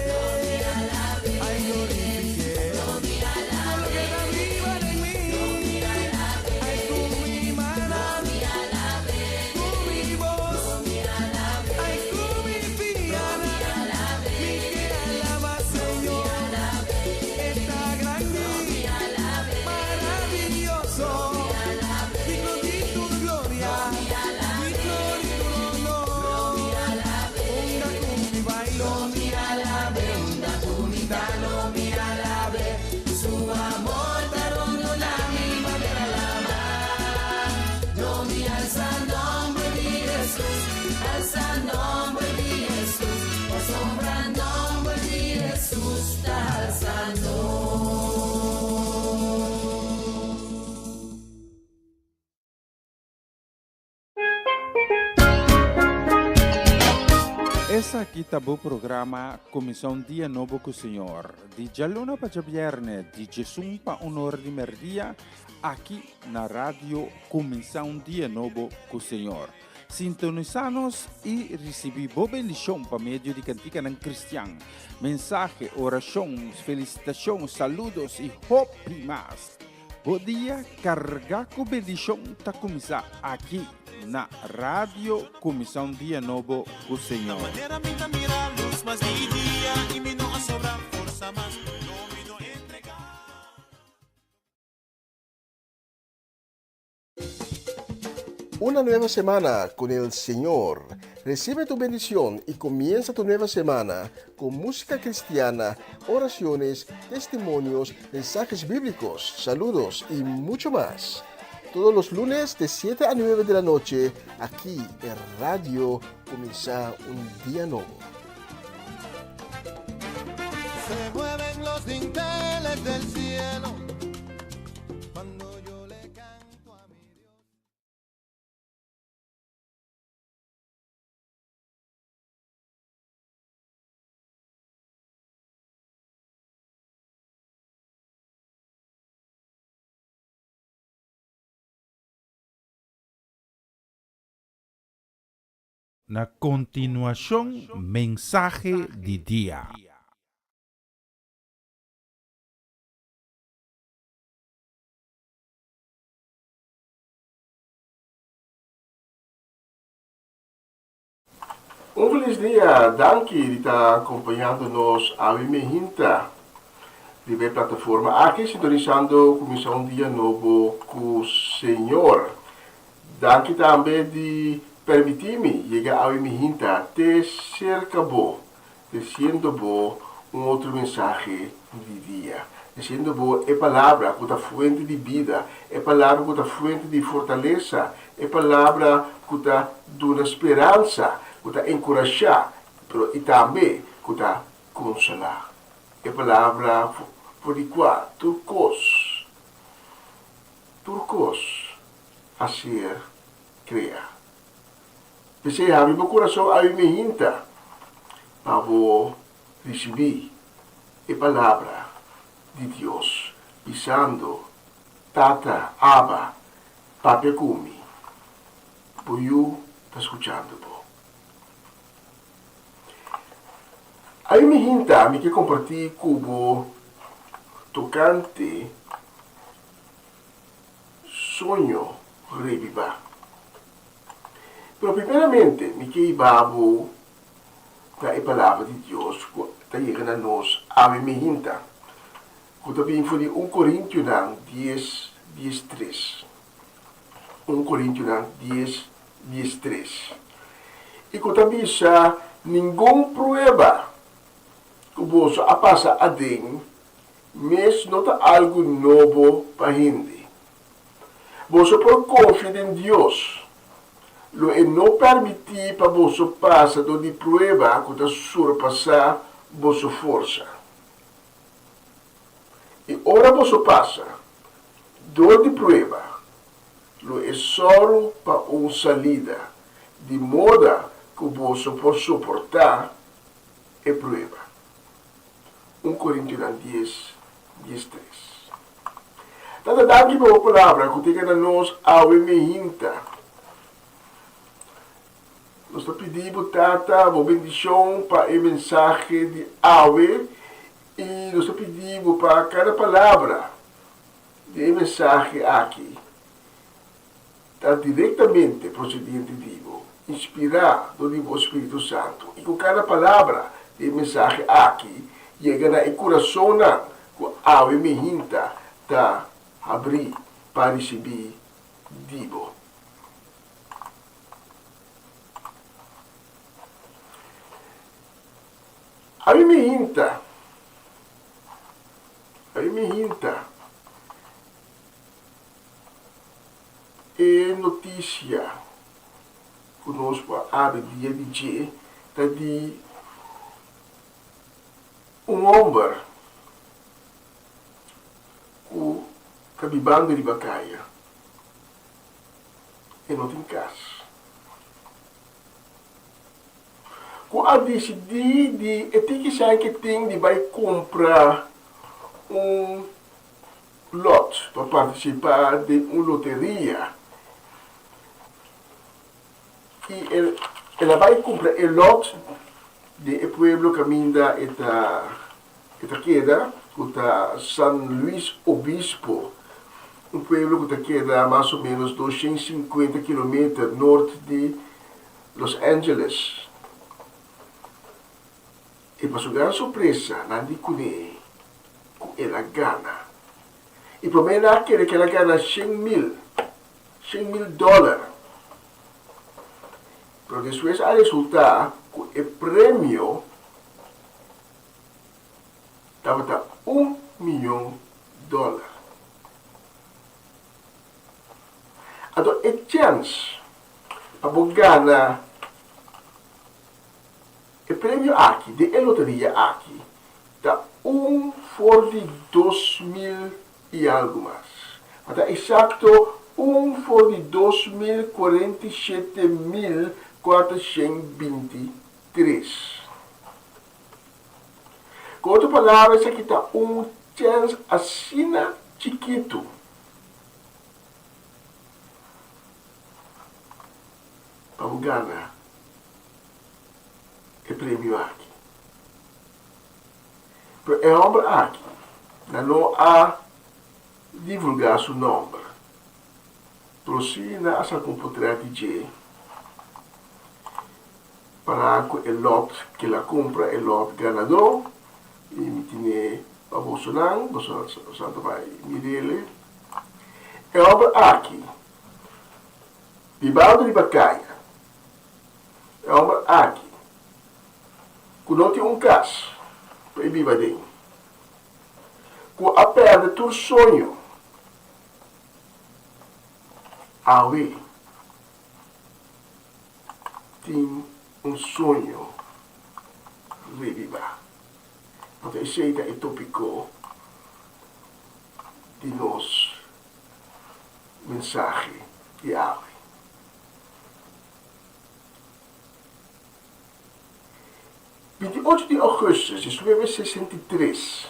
Ai glorifik'é, tur loke ta biba den mi. Ai ku mi mannan, ku mi bos, ai ku mi pianan, mi ke alabá Señor. E ta grandi, maravioso, digno di tur gloria, digno di tur honor. Unda ku mi bai lo mi alab'é, unda ku mi ta lo mi alab'é. Su amor ta rondoná mi manera laman. Lo mi alsa nòmber di Hesus, alsa nòmber di Hesus, pasobra nòmber di Hesus ta alsa nos. Esaki ta bo programa Kuminsá un Dia Nobo ku Señor, di djaluna pa djabièrnè di djesun pa un ora di mèrdia, aki na Radio Kuminsá un Dia Nobo ku Señor. Sintonisá nos i risibí bo bendishon pa medio di kantikanan kristian, mensahe, orashon, felisitashon, saludos i hopi mas. Bo dia kargá ku bendishon ta kuminsá aki na Radio Kuminsá un Dia Nobo ku Señor. Manera mi ta mira lus mas di dia i mi no a sobra forsa mas, lo mi no entregá. Una nueva semana con el Señor. Recibe tu bendición y comienza tu nueva semana con música cristiana, oraciones, testimonios, mensajes bíblicos, saludos y mucho más. Todos los lunes de 7 a 9 de la noche, aquí en Radio Comienza un Día Nuevo. Se mueven los dinteles del cielo. Na kontinuashon mensahe di dia. Un felis dia, danki di ta acompañando nos awe mehinta riba e plataforma aki sintonisando Cuminsa un Dia Nobo cu Señor. Danki tambe di permiti mi yega awe mehinta te cerca bo, treciendo bo un otro mensahe di dia, treciendo bo e palabra cu ta fuente di bida, e palabra cu ta fuente di fortalesa, e palabra cu ta duna speransa, cu ta encurasha, pero y tambe cu ta consola. E palabra for di cua tur cos, tur cos a ser crea. P'esei habri bo kurason awe mihinta pa bo risibí e palabra di Dios, bisando, Tata, Abba, papia ku mi, bo yu ta skuchando bo. Awe mihinta mi ke kompartí ku bo tokante soño rebibá. Pero primeramente mi ke hiba bo na e Palabra di Dios ku ta yega na nos awe mihinta, ku ta bin for di un Korintionan dies, diestres. Un Korintionan dies, diestres. I ku ta bisa, Ningun prueba ku boso a pasa aden mes no ta algu nobo pa hende. Boso por konfia den Dios. Lo e no permití pa boso pasa dor di prueba ku ta surpasá boso forsa. I ora boso pasa dor di prueba, lo e sòru pa un salida, di moda ku boso por soportá e prueba. Un Korintionan dies, diestres. Tata danki pa bo palabra ku ta yega na nos awe mehinta. Nos ta pidi bo Tata bo bendishon pa e mensahe di awe i nos ta pidi bo pa kada palabra di e mensahe aki ta direktamente prosedente di bo, inspirá dor di bo Spiritu Santu, i ku kada palabra di e mensahe aki yega na e kurasonnan ku awe mihinta ta habrí pa risibí di bo. Awe mihinta, awe mihinta. E notisia ku nos por abi dia di dje ta di un homber ku ta bibando riba kaya. E no tin kas. Ku a disidí di e tiki sèn ke tin di bai kumpra un Lot pa partisipá den un loteria i el a bai kumpra e lot den e pueblo kaminda e ta e ta keda, ku ta San Luis Obispo, un pueblo ku ta keda mas o ménos 250 kilometer nort di Los Angeles. I pa su gran sorpresa nan di kuné ku el a gana. I promé nan a kere ku el a gana 100 mil, 100 mil dòler. Pero despues a resultá ku e premio tabata un miyon dòler. Anto e chèns pa bo gana E premio aki den e loteria aki ta un for di 2000 i algu mas. Ma ta eksakto un for di 2047,423. Ku otro palabra esaki ta un chèns asina chikitu pa bo gana. premio aki. Pero e hòmber aki, nan no a divulgá su nòmber, pero sí nan a saka un potrèt di dje pará ku e lòt ku el a kumpra, e lòt ganadó, i mi tine pa bosonan, boso sa ta bai mir'é. E hòmber aki, bibando riba kaya, e hòmber aki, ku no tin un kas pa e biba den, ku a pèrdè tur soño, awe tin un soño rebibá. Anto esei ta e tópiko di nos mensahe di awe. 28 di ougùstùs 1963,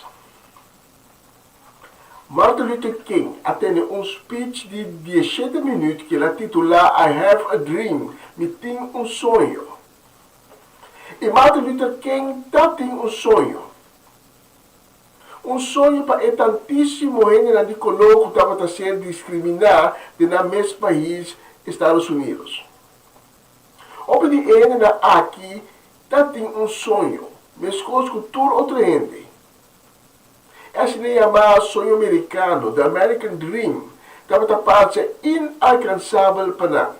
Martin Luther King a tene un spich di diesshete minüt ku el a titulá I Have a Dream, Mi Tin un Soño. I Martin Luther King ta tin un soño. Un soño pa e tantísimo hendenan di koló ku tabata ser diskriminá den nan mes pais, Estados Unidos. Hopi di e hendenan aki ta tin un soño, meskos ku tur otro hende. E asina yamá soño merikano, the American Dream, tabata parse inalkansabel pa nan.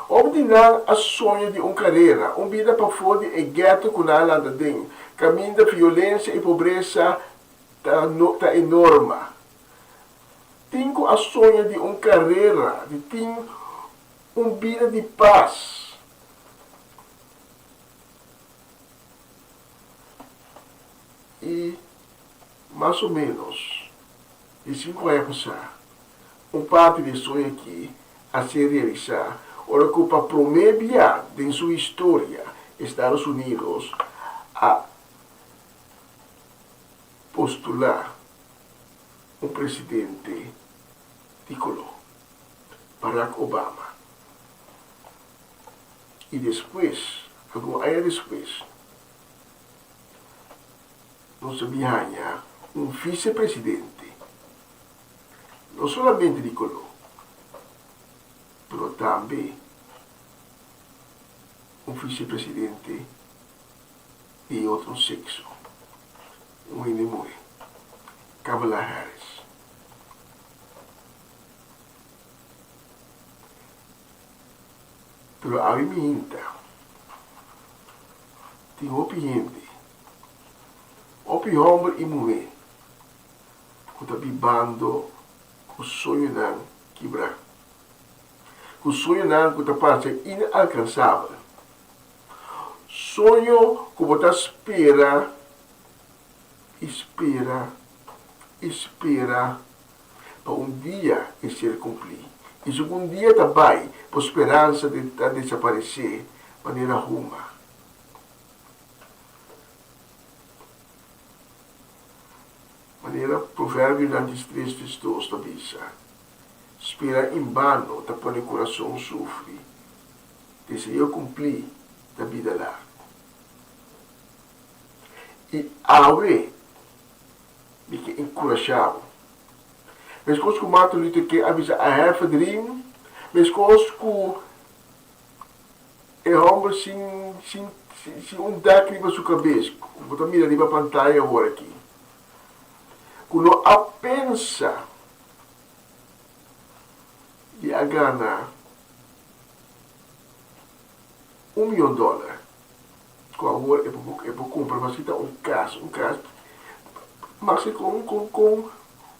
Hopi di nan a soña di un karera, un bida pafó di e gèto ku nan a lanta den, kaminda violensia i pobresa ta ta e norma. Tin ku a soña di un karera, di tin un bida di pas. I mas o ménos di sinku aña pasá, un parti di e soño akí a ser realisá ora ku pa promé bia den su historia Estados Unidos a postulá un presidente di koló, Barack Obama. I despues, algun aña despues, nos a bin haña un vicepresidente, no solamente di koló, pero tambe un vicepresidente di otro sexo, un hende muhé, Kamala Harris. Pero awe mi hinta tin hopi hende, hopi hòmber i muhé ku ta bibando ku soñonan kibrá, ku soñonan ku ta parse inalkansabel, soño ku bo ta spera i spera i spera pa un dia e ser kumplí. I si un dia ta bai, bo speransa ta desaparesé manera huma. Manera Proverbionan diestres vers dos ta bisa, Spera en bano ta pone kurason sufri, deseo kumplí ta bida largu. I awe mi ke enkurashá bo. Meskos ku Martin Luther King a bisa I have a dream, meskos ku e hòmber sin sin sin un dak riba su kabes ku bo ta mira riba pantaya awor aki, ku no a pensa di a gana un miyon dòler. Ku awor e por e por kumpra masita un kas, un kas maske kon kon kon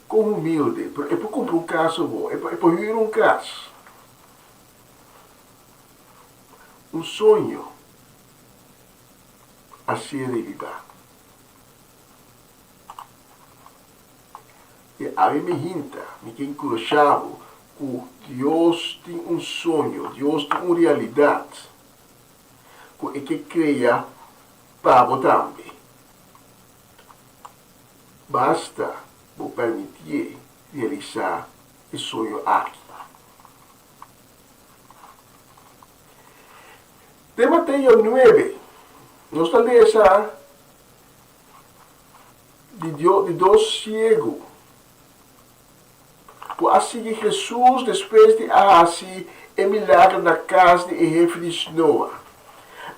kon humilde, pero e por kumpra un kas awor, e por e por hür un kas. Un soño a ser revivá. I awe mi hinta, mi ke enkurashá bo ku Dios tin un soño, Dios tin un realidat. ku e ke krea pa bo tambe. Basta bo permitié realisá e soño aki. Den Mateo nuebe. Nos ta lesa di di dos siegu ku a sigui Hesus despues di a hasi e milager na kas di e hefe di snoa.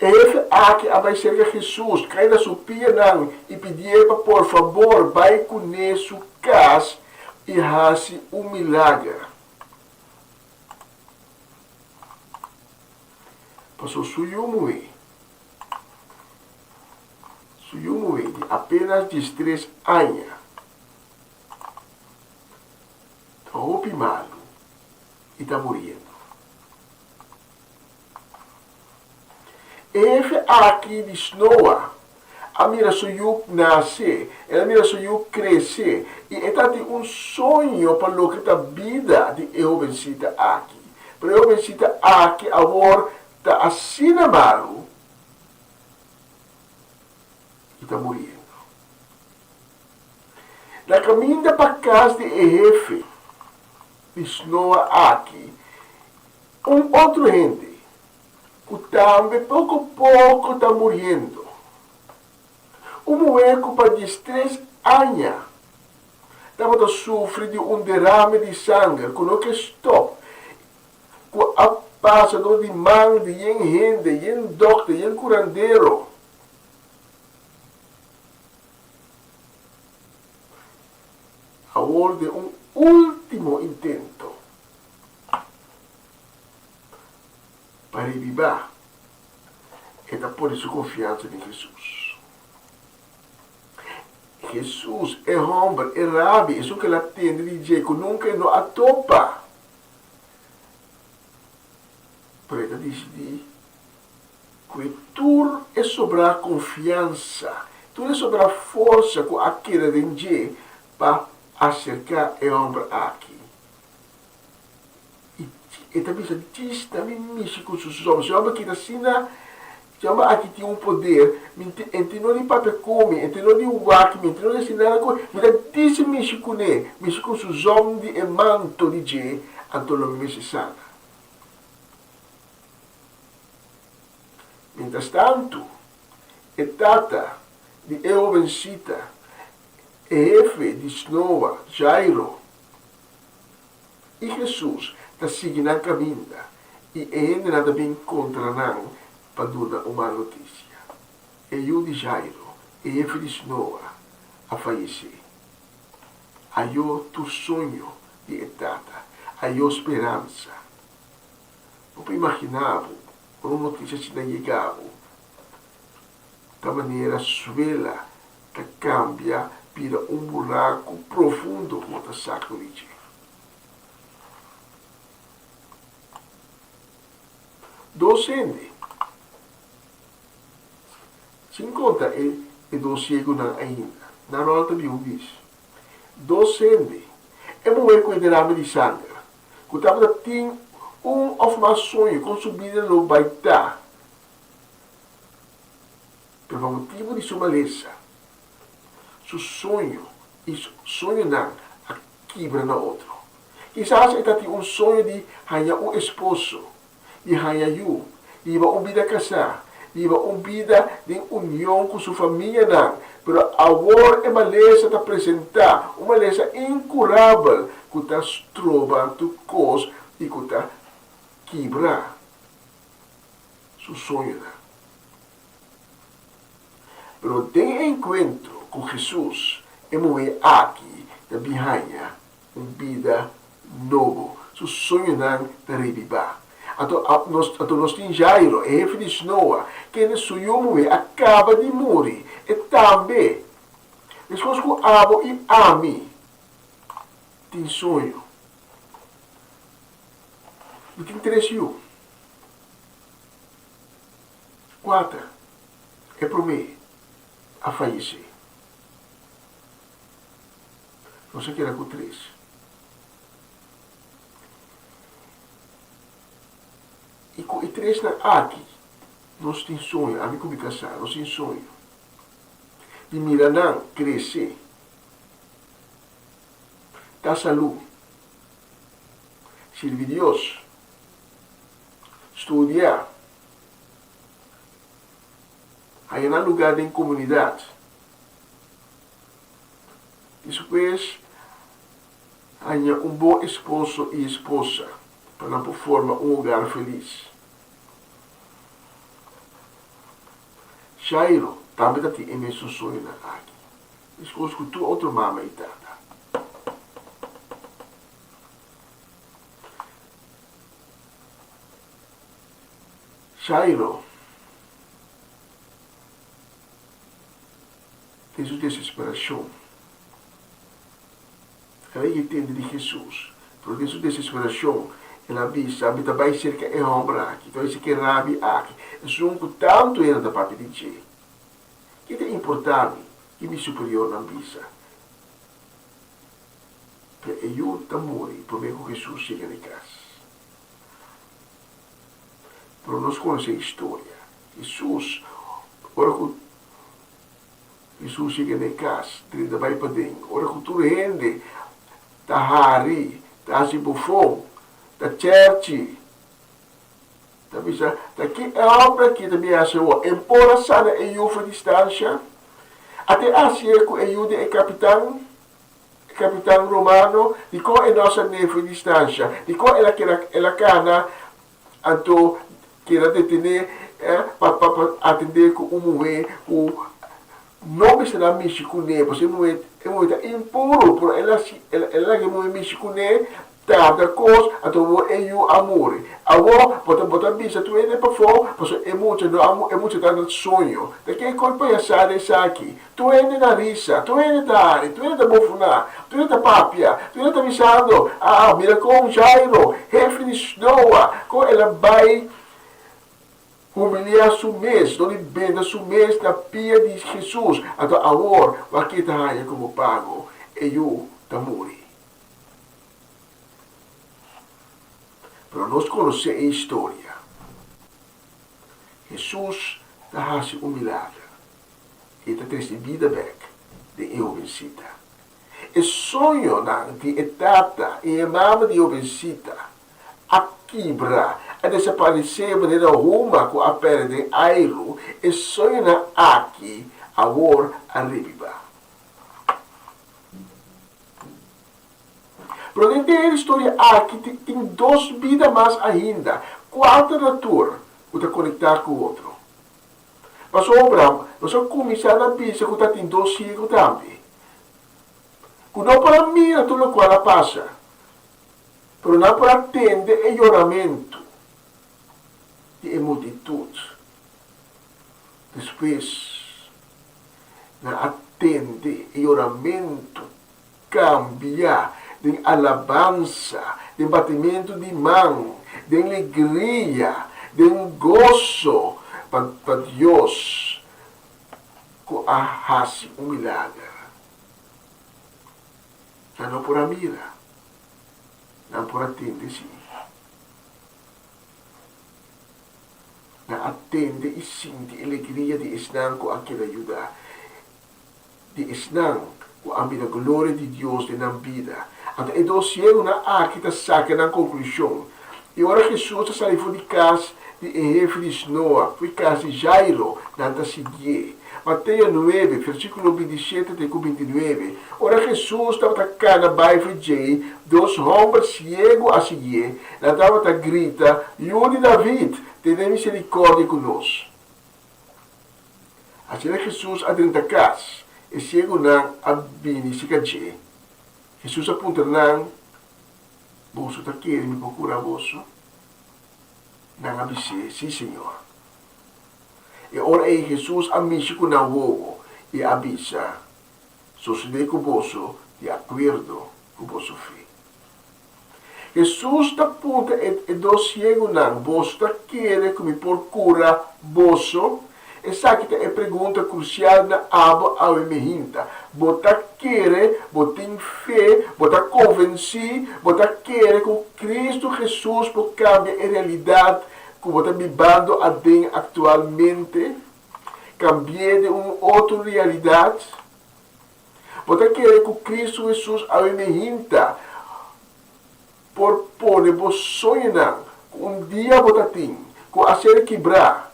E hefe aki a bai serka Hesus, kai na su pianan i pidié pa por fabor bai kuné su kas i hasi un milager. Paso su yu muhé, su yu muhé di apenas diestres aña, ta hopi malu i ta muriendo. E hefe aki di snoa a mira su yu nase, el a mira su yu krese i e tatin un soño pa loke ta bida di e hobensita aki. Pero e hobensita aki awor ta asina malu i ta muriendo. Na kaminda pa kas di e hefe di snoa aki, un otro hende ku tambe poko poko ta muriendo. Un muhé ku pa diestres aña tabata sufri di un derame di sanger ku no ke stòp, ku a pasa dor di man di yen hende, yen dòkter, yen kurandero. Awor den un último intento pa rebibá, e ta pone su konfiansa den Hesus. Hesus, e hòmber, e rabi, esun ku el a tende di dje ku nunka e no a topa. Pero e ta disidí ku e tur e sobrá konfiansa, tur e sobrá forsa ku a keda den dje pa aserká e hòmber aki. I e ta bisa, Djis na mi mishi ku su zòm. Si hòmber kita asina, si hòmber aki tin un poder, mi e tin no di papia ku mi, e tin no di wak mi, e tin no di hasi nada ku mi, mi ta disi mishi kuné, mishi ku su zòm di e manto di dje, anto lo mi mester sana. Mientras tantu, e tata di e hobensita, e hefe di snoa, Jairo, i Hesus ta sigui nan kaminda, i e hendenan ta bin kontra nan pa duna un mal notisia. E yu di Jairo, e hefe di snoa, a fayesé. Ayó tur soño di e tata, ayó speransa. Bo por imaginá bo ora un notisia asina yega bo, ta manera suela ta kambia bira un buraku profundo ku bo ta sak di dje. Dos hende, sin konta e e dos siegunan ainda, nan ròl ta bin un bis. Dos hende, e muhé ku e derame di sanger, ku tabata tin un òf mas soño kon su bida lo bai ta, pero pa motibu di su malesa, su soño i su soñonan a kibra na otro. Kisas e ta tin un soño di haña un esposo, di haña yu, di hiba un bida kasá, di hiba un bida den union ku su famianan, pero awor e malesa ta presentá, un malesa inkurabel ku ta stroba tur kos i ku ta kibra su soñonan. Pero den e enkuentro ku Hesus, e muhé aki ta bin haña un bida nobo. Su soñonan ta rebibá. Anto nos, anto nos tin Jairo, e hefe di snoa, kende su yu muhé a kaba di muri, e tambe, meskos ku abo i ami, tin soño. Mi tin tres yu. Kuater, e promé a fayesé. Nos a keda ku tres. I ku e tresnan aki nos tin soño, ami ku mi kasá, nos tin soño di mira nan krese, ta salú, sirbi Dios, studia, Haña nan lugá den komunidat. Despues haña un bon esposo i esposa pa nan por forma un hogar felis. Jairo tambe ta tin e mesun soñonan aki, meskos ku tur otro mama i tata. Jairo den su desesperashon el a yega tende di Hesus, pero den su desesperashon el a bisa, Mi ta bai serka e hòmber aki, mi ta bai serka e rabi aki, esun ku tantu hende ta papia di dje. Ke ta importá mi ki mi superiornan bisa? Pero e yu ta muri promé ku Hesus yega na e kas. Pero nos konosé e historia. Hesus, ora ku Hesus yega na e kas, drenta bai paden, ora ku tur hende ta hari, ta hasi bofon, ta chèrchi, ta bisa, Ta ki e hòmber aki ta bin hasi awor? E por a sana e yu for distansha? Ata e hasié ku e yu di e kapitan? E kapitan romano, dikon e no a san'é for distansha? Dikon el a keda el a kana anto keda detené pa pa pa atendé ku un muhé ku no mester a mishi kuné? Pasobra e muhé e muhé ta impuru, pero el a el a laga e muhé mishi kuné Tarda kos, anto bo e yu a muri. Awor, bo ta bo ta bisa tur hende pafó, pasobra e mucha no a e mucha ta na soño. Ta ke kos payasada esaki? Tur hende na risa, tur hende ta hari, tur hende ta bofuná, tur hende ta papia, tur hende ta bisando, Ah, mira kon Jairo, hefe di snoa, kon el a bai humiliá su mes dor di benta su mes na pia di Hesus. Anto awor, wak e ta haña komo pago? E yu ta muri. Pero nos konosé e historia. Hesus ta hasi un milager. E ta trese bida bèk den e hobensita. E soñonan di e tata i e mama di e hobensita a kibra, a desaparesé manera huma ku a pèrdè den airu. E soñonan aki awor a rebiba. Pero den e historia aki tin dos bida mas ainda, kuater na tur, ku ta konektá ku otro. Pasobra nos a kuminsá na bisa ku ta tin dos siegu tambe, ku no por a mira tur lokual a pasa, pero nan por a tende e yoramentu di e multitut. Despues nan a tende e yoramentu kambia den alabansa, den batimentu di man, den legria, den goso pa pa Dios ku a hasi un milager. Nan no por a mira, nan por a tende sí. Nan a tende i sinti e legria di esnan ku a keda yuda. Di esnan ku a mira gloria di Dios den nan bida. Anto e dos siegunan aki ta saka nan konklushon. I ora Hesus ta sali for di kas di e hefe di snoa, for di kas di Jairo, nan ta siguié. Mateo nuebe, versíkulo bintishete te ku bintinuebe. Ora Hesus tabata kana bai for djei, dos hòmber siegu a siguié. Nan tabata grita, Yu di David, tene miserikòrdia ku nos! Asina Hesus a drenta kas, e siegunan a bini serka dje. Hesus a puntra nan, Boso ta kere mi por kura boso? Nan a bis'é, Sí, Señor. E ora ei Hesus a mishi ku nan wowo i a bisa, Sosodé ku boso di akuerdo ku boso fe. Hesus ta puntra e dos siegunan, Boso ta kere ku mi por kura boso? Esaki ta e pregunta krusial na abo awe mehinta. Bo ta kere, bo tin fe, bo ta konvensí, bo ta kere ku Kristu Hesus por kambia e realidat ku bo ta bibando aden aktualmente? Kambi'é den un otro realidat? Bo ta kere ku Kristu Hesus awe mehinta por pone bo soñonan ku un dia bo ta tin, ku a ser kibrá?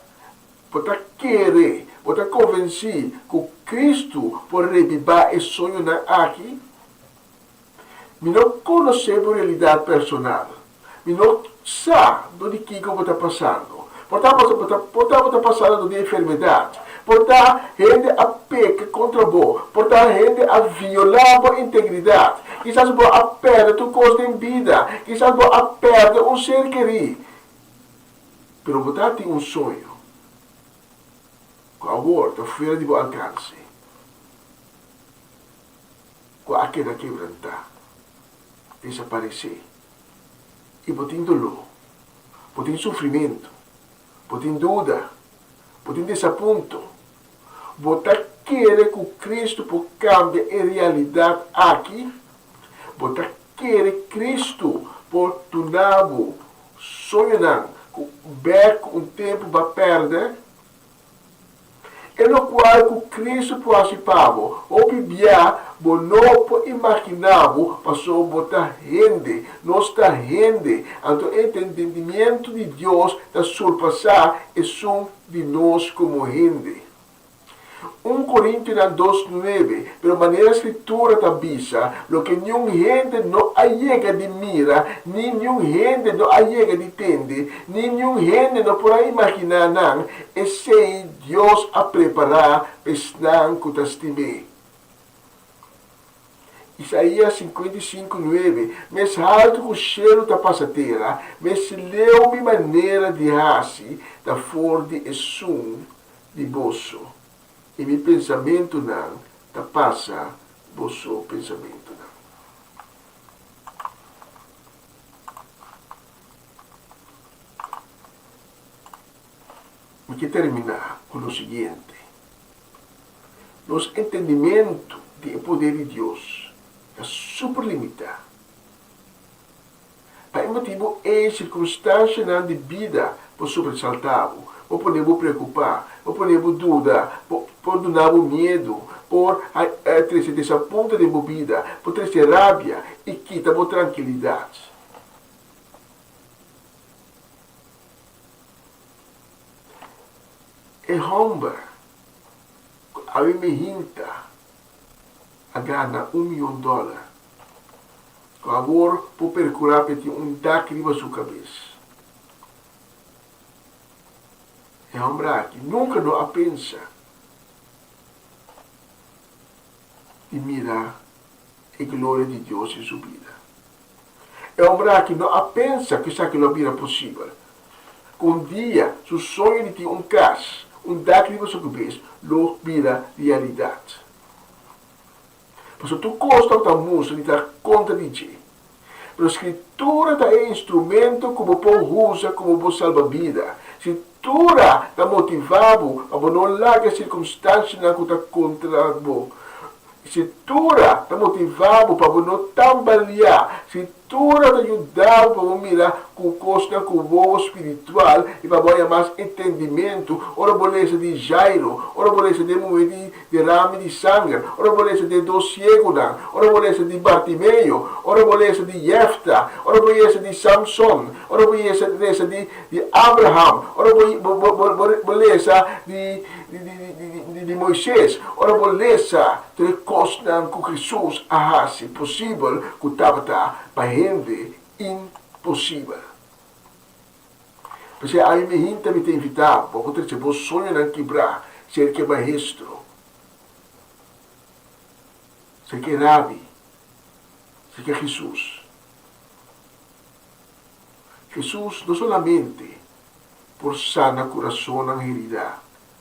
Bo ta kere? Bo ta konvensí ku Kristu por rebibá e soñonan aki? Mi no konosé bo realidat personal. Mi no sa dor di kiko bo ta pasando. Por ta bo ta por ta bo ta pasando dor di enfermedat. Por ta hende a peka kontra bo. Por ta hende a violá bo integridat. Kisas bo a pèrdè tur kos den bida. Kisas bo a pèrdè un ser kerí. Pero bo ta tin un soño ku awor ta fuera di bo alkanse. Ku a keda kebrantá, desaparesé. I bo tin doló, bo tin sufrimentu, bo tin duda, bo tin desapunto. Bo ta kere ku Kristu por kambia e realidat aki? Bo ta kere Kristu por duna bo soñonan ku bèk ku un tempu bo a pèrdè? E lokual ku Kristu por hasi pa bo, hopi bia bo no por imaginá bo pasobra bo ta hende. Nos ta hende, anto e entendimiento di Dios ta surpasá esun di nos komo hende. Un Korintionan dos nuebe, Pero manera Skritura ta bisa, loke niun hende no a yega di mira, ni niun hende no a yega di tende, ni niun hende no por a imaginá nan, esei Dios a prepará pa esnan ku ta stim'é. Isaías 55, nuebe, Mes haltu ku shelu ta pasa tera, mes leu mi manera di hasi ta for di esun di boso, i mi pensamentunan ta pasa boso pensamentunan. Mi ke terminá ku lo siguiente, Nos entendimentu di e poder di Dios ta super limitá. Pa e motibu ei sirkunstansianan di bida por sobresaltá bo, por pone bo preokupá, por pone bo duda, por duna bo miedu, por trese desapunto den bo bida, por trese rabia i kita bo trankilidat. E hòmber ku awe mi hinta a gana un mion dòler. Ku awor por perkurá pa e tin un dak riba su kabes. E hòmber aki nunka no a pensa di mira e gloria di Dios den su bida. E hòmber aki no a pensa ku esaki lo a bira posibel, ku un dia su soño di tin un kas, un dak riba su kabes lo bira realidat. Pasobra tur kos tabata mustra di ta kontra di dje. Pero Skritura ta e instrumento ku bo por usa komo bo salbabida. Skritura ta motivá bo pa bo no laga e sirkunstansianan ku ta kontra bo. Skritura ta motivá bo pa bo no tambaliá. Tura ta yuda bo pa bo mira ku kosnan ku wowo spiritual i pa bo haña mas entendimentu ora bo lesa di Jairo, ora bo lesa di e muhé di derame di sanger, ora bo lesa di e dos siegunan, ora bo lesa di Bartimeo, ora bo lesa di Jefta, ora bo lesa di Samson, ora bo lesa di di Abraham, ora bo lesa di di Moises, ora bo lesa tur e kosnan ku Hesus a hasi posibel ku tabata pa hende imposibel. P'esei ami mi hinta mi ta invitá bo pa trese bo soñonan kibrá serka e Maestro, serka e Rabi, serka Hesus. Hesus no solamente por sana kurasonnan heridá,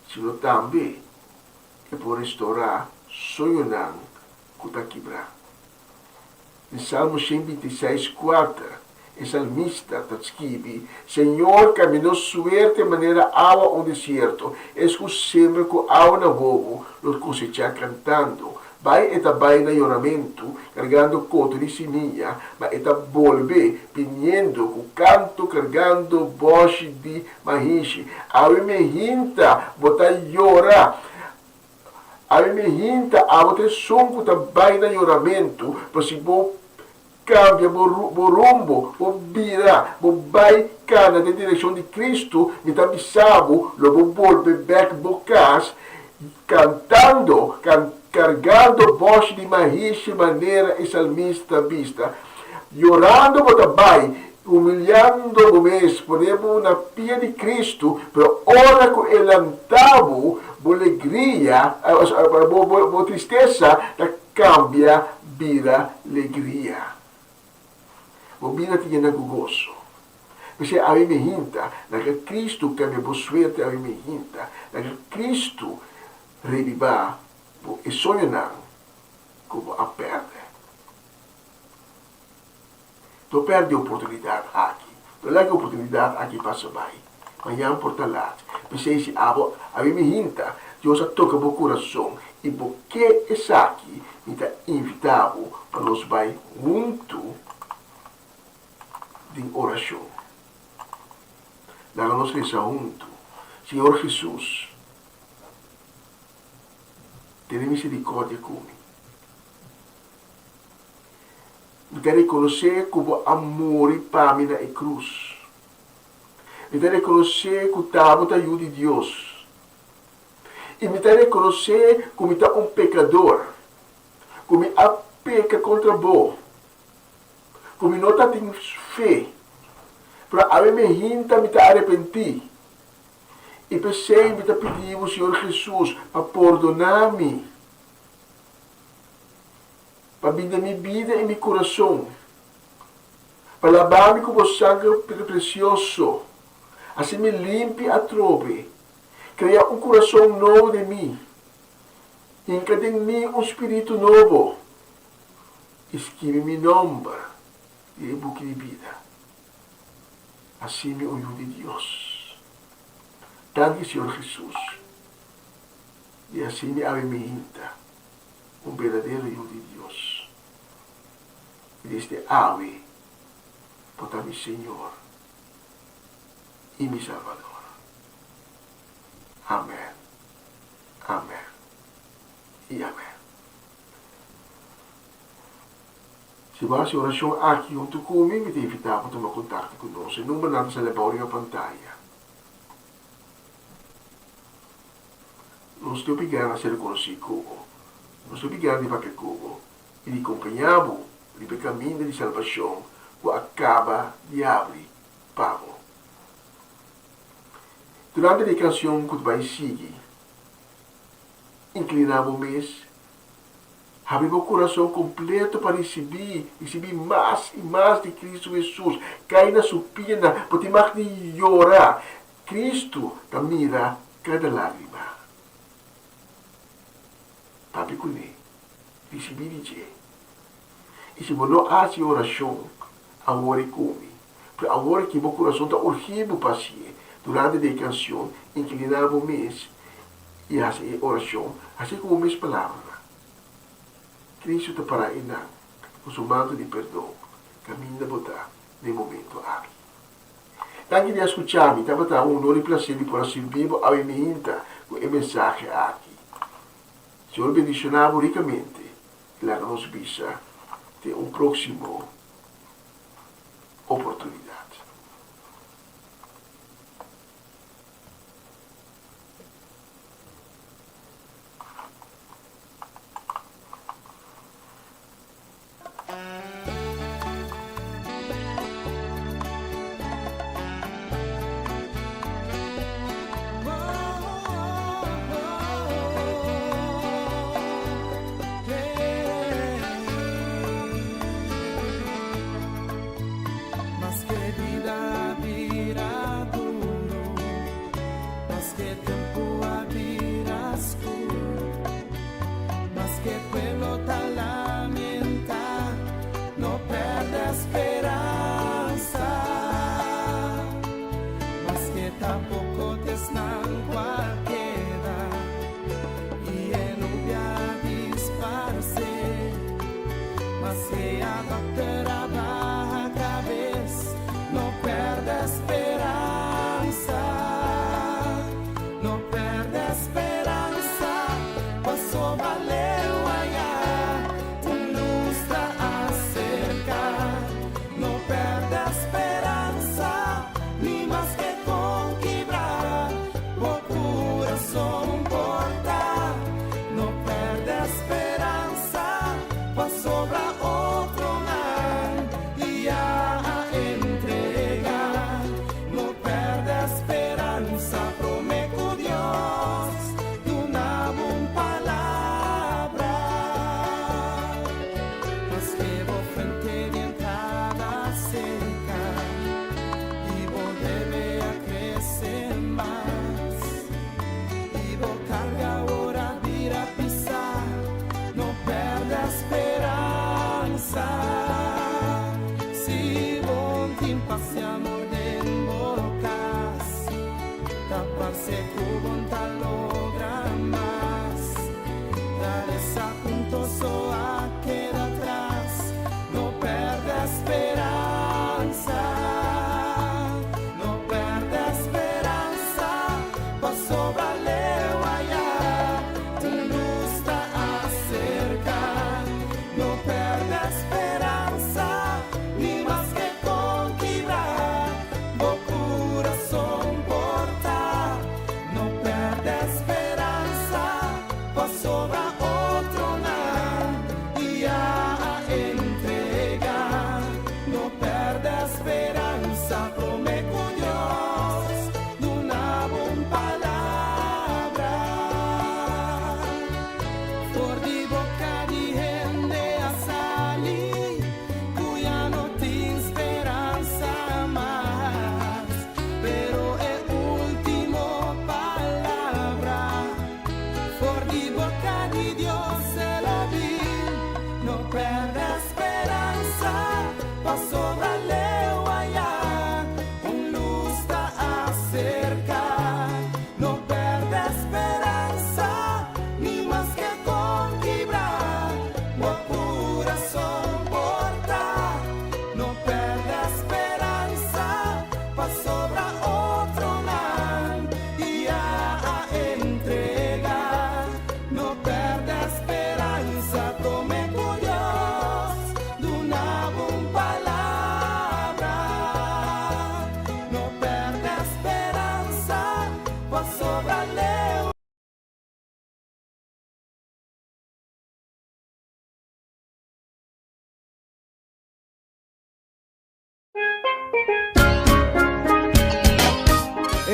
sino tambe e por restorá soñonan ku ta kibrá. Den Salmo 126, kuater, e salmista ta skibi, Señor kambia nos suerte manera awa un desierto, es ku sembra ku awa na wowo lo kosechá kantando. Bai e ta bai na yoramentu, kargando koto di simia, ma e ta bolbe biniendo ku kanto kargando bòshi di mahishi. Awe mi hinta bo ta yora, awe mi hinta abo ta esun ku ta bai na yoramentu, pero si bo. kambia bo bo rumbo, bo bira, bo bai kana den direkshon di Kristu, mi ta bisa bo, lo bo bolbe bèk bo kas kantando, kan, kargando bòshi di mahishi manera e salmista ta bista. Yorando bo ta bai, humiliando bo mes, pone bo na pia di Kristu, pero ora ku e lanta bo, bo legria, bo, bo, bo tristesa ta kambia bira legria. Bo bida ta yena ku goso. P'esei awe mi hinta, laga Kristu kambia bo suerte awe mi hinta, laga Kristu rebibá bo e soñonan ku bo a pèrdè. No pèrdè e oportunidat aki. No laga e oportunidat aki pasa bai. Mañan por ta lat. P'esei si abo awe mi hinta, Dios a toka bo kurason i bo ke esaki, mi ta invitá bo pa nos bai huntu den orashon. Laga nos resa huntu. Señor Hesus, tene miserikordia ku mi. Mi ta rekonosé ku bo a muri pa mi na e krus. Mi ta rekonosé ku ta bo ta Yu di Dios. I mi ta rekonosé ku mi ta un pekador, ku mi a peka kontra bo, ku mi no ta tin fe. Pero awe mi hinta mi ta arepentí. I p'esei mi ta pidi bo, Señor Hesus, pa pordoná mi. Pa bin den mi bida i mi kurason, pa laba mi ku bo sanger presioso, hasi mi limpi atrobe, krea un kurason nobo den mi, hinka den mi un spiritu nobo, i skibi mi nòmber den e buki di bida. Hasi mi un yu di Dios. Danki, Señor Hesus, di hasi mi awe mi hinta. Un berdadero yu di Dios. I desde awe bo ta mi Señor i mi Salbador. Amen, amen i amen. Si bo hasi orashon aki huntu ku mi, mi ta invitá bo tuma kontakto ku nos. E numbernan ta sali abou riba pantaya. Nos ta obligá na ser konosí ku bo. Nos ta obligá di papia ku bo i di kompañá bo riba e kaminda di salbashon ku a kaba di habri pa bo. Durante di e kansion ku ta bai sigui, inkliná bo mes, habri bo kurason kompleto pa risibí, risibí mas i mas di Kristu Hesus. Kai na Su pianan, bo tin mag di yora. Kristu ta mira kada lágrima. Papia kuné, risibí di dje. I si bo no hasi orashon awor i ku mi, pero awor aki bo kurason ta urgí bo pa hasié, durante di e kansion, inkliná bo mes i hasi e orashon, hasié ku bo mes palabranan. Kristu ta pará einan ku su manto di perdon kaminda bo ta na e momento aki. Danki di a skucha mi. Tabata un honor i plaser di por a sirbi bo awe mihinta ku e mensahe aki. Señor bendishoná bo rikamente i laga nos bisa te un próksimo oportunidat. Mas que.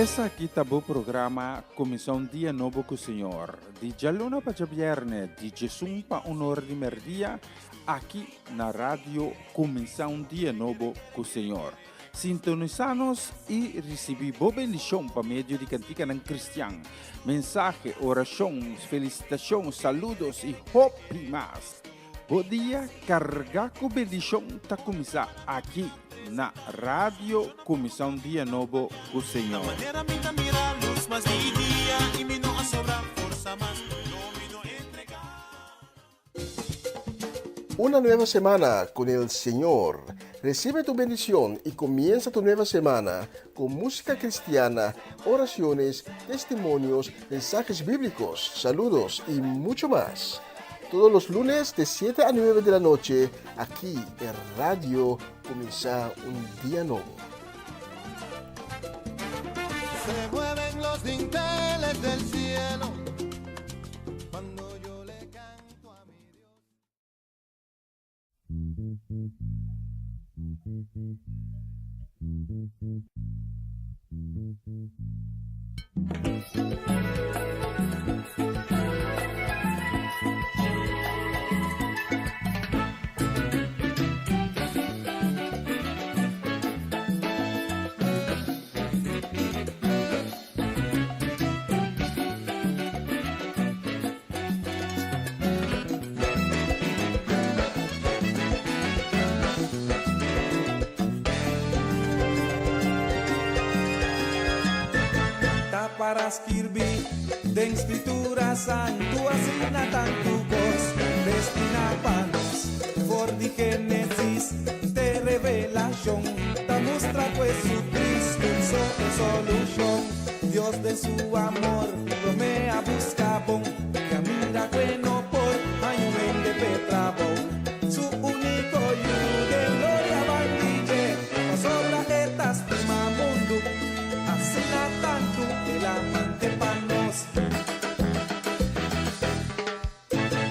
Esaki ta bo programa Kuminsá un Dia Nobo ku Señor, di djaluna pa djabièrnè di djesun pa un ora di mèrdia, aki na Radio Kuminsá un Dia Nobo ku Señor. Sintonisá nos i risibí bo bendishon pa medio di kantikanan kristian, mensahe, orashon, felisitashon, saludos i hopi mas. Bo dia kargá ku bendishon ta kuminsá aki na Radio Kuminsá un Dia Nobo ku Señor. Una nueva semana con el Señor. Recibe tu bendición y comienza tu nueva semana con música cristiana, oraciones, testimonios, mensajes bíblicos, saludos y mucho más. Todos los lunes de 7 a 9 de la noche, aquí en Radio Comienza un Día Nuevo. Se mueven los dinteles del cielo cuando yo le canto a mi Ta para skirbi den Scritura Santu asina tantu kos destina pa nos. For di Genesis te Revelashon ta mustra ku Jesucristo so e solushon. Dios den su amor promé a buska bon i a mira ku e no por haña un hende p'e trabou. Su úniko Yu den gloria bai di dje, pasobra e ta stima mundu asina tantu el a mant'e pa nos.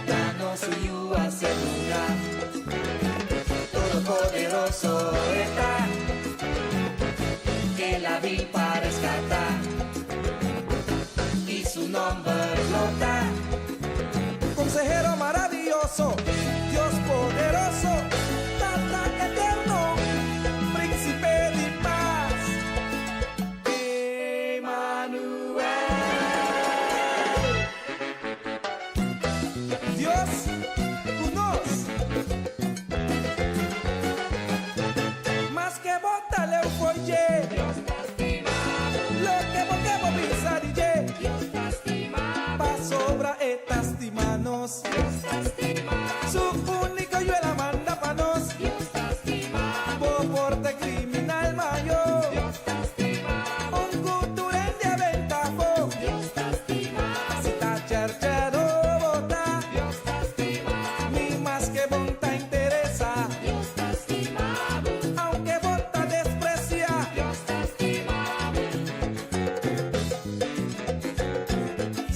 Ta nos su Yu a ser duna, Todopoderoso e ta, El a bin pa reskatá, i su nòmber lo ta. Konsehero maravioso, Dios poderoso, Tata eterno, Príncipe di pas. Emanuel. Dios ku nos. Maske bo ta leu fo'i dje. Dios ta stima bo. Loke bo ke bo bisa di dje. Dios ta stima bo. Pasobra e ta stima nos. Dios ta stima bo. Su úniko Yu el a manda pa nos. Dios ta stima Bo bo. por ta kriminal mayo. Dios ta stima bo. Un ku tur hende a benta afó. Dios ta stima bo. Si ta cherchero bo ta. Dios ta stima bo. Ni maske bon ta interesa. Dios ta stima bo. Aunke bo ta desprecia. Dios ta stima bo.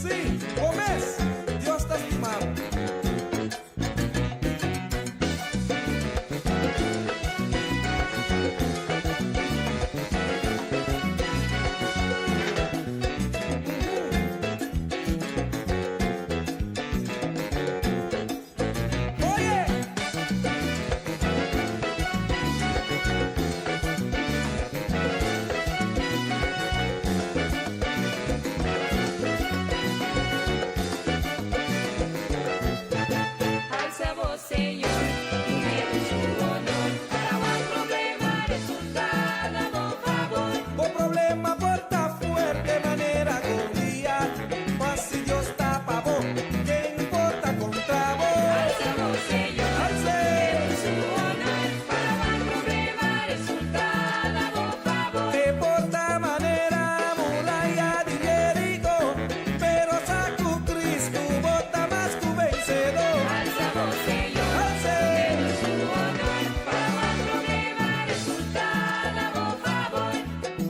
Sí, bo mes, Dios ta stima bo. Oye! Alza voz, Señor, duna su honor, pa bo problema resultá na bo fabor. Bo problema por ta fuerte manera Goliat, ma si Dios ta pa bo, ken por ta kontra bo? Alza voz, Señor, Alz'é! duna su honor, pa bo problema resultá na bo fabor. E por ta manera muraya di Jeriko, pero sa ku Cristo bo ta mas ku vensedó. Alza voz, Señor, Alz'é! duna su honor, pa bo problema resultá na bo fabor.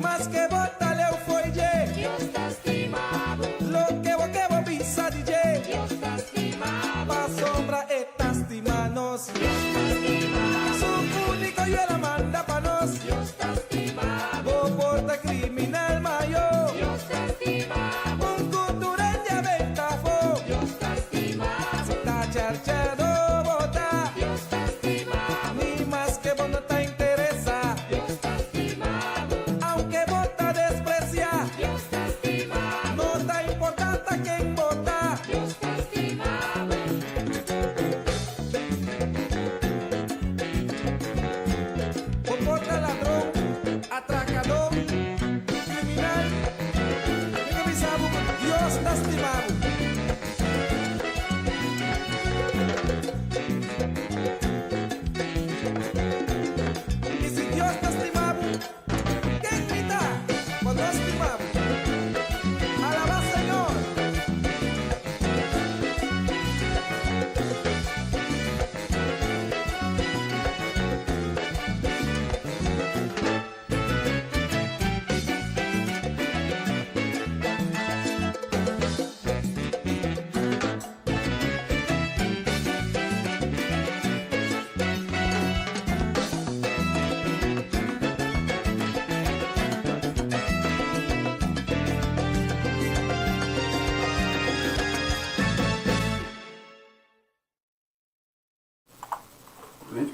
Maske bo ta leu fo'i dje. Dios ta stima bo. Loke bo ke bo bisa di dje. Dios ta stima bo. Pasobra e ta stima nos. Dios ta stima bo. Su úniko Yu el a manda pa nos. Dios ta stima bo. Bo por ta kriminal mayo.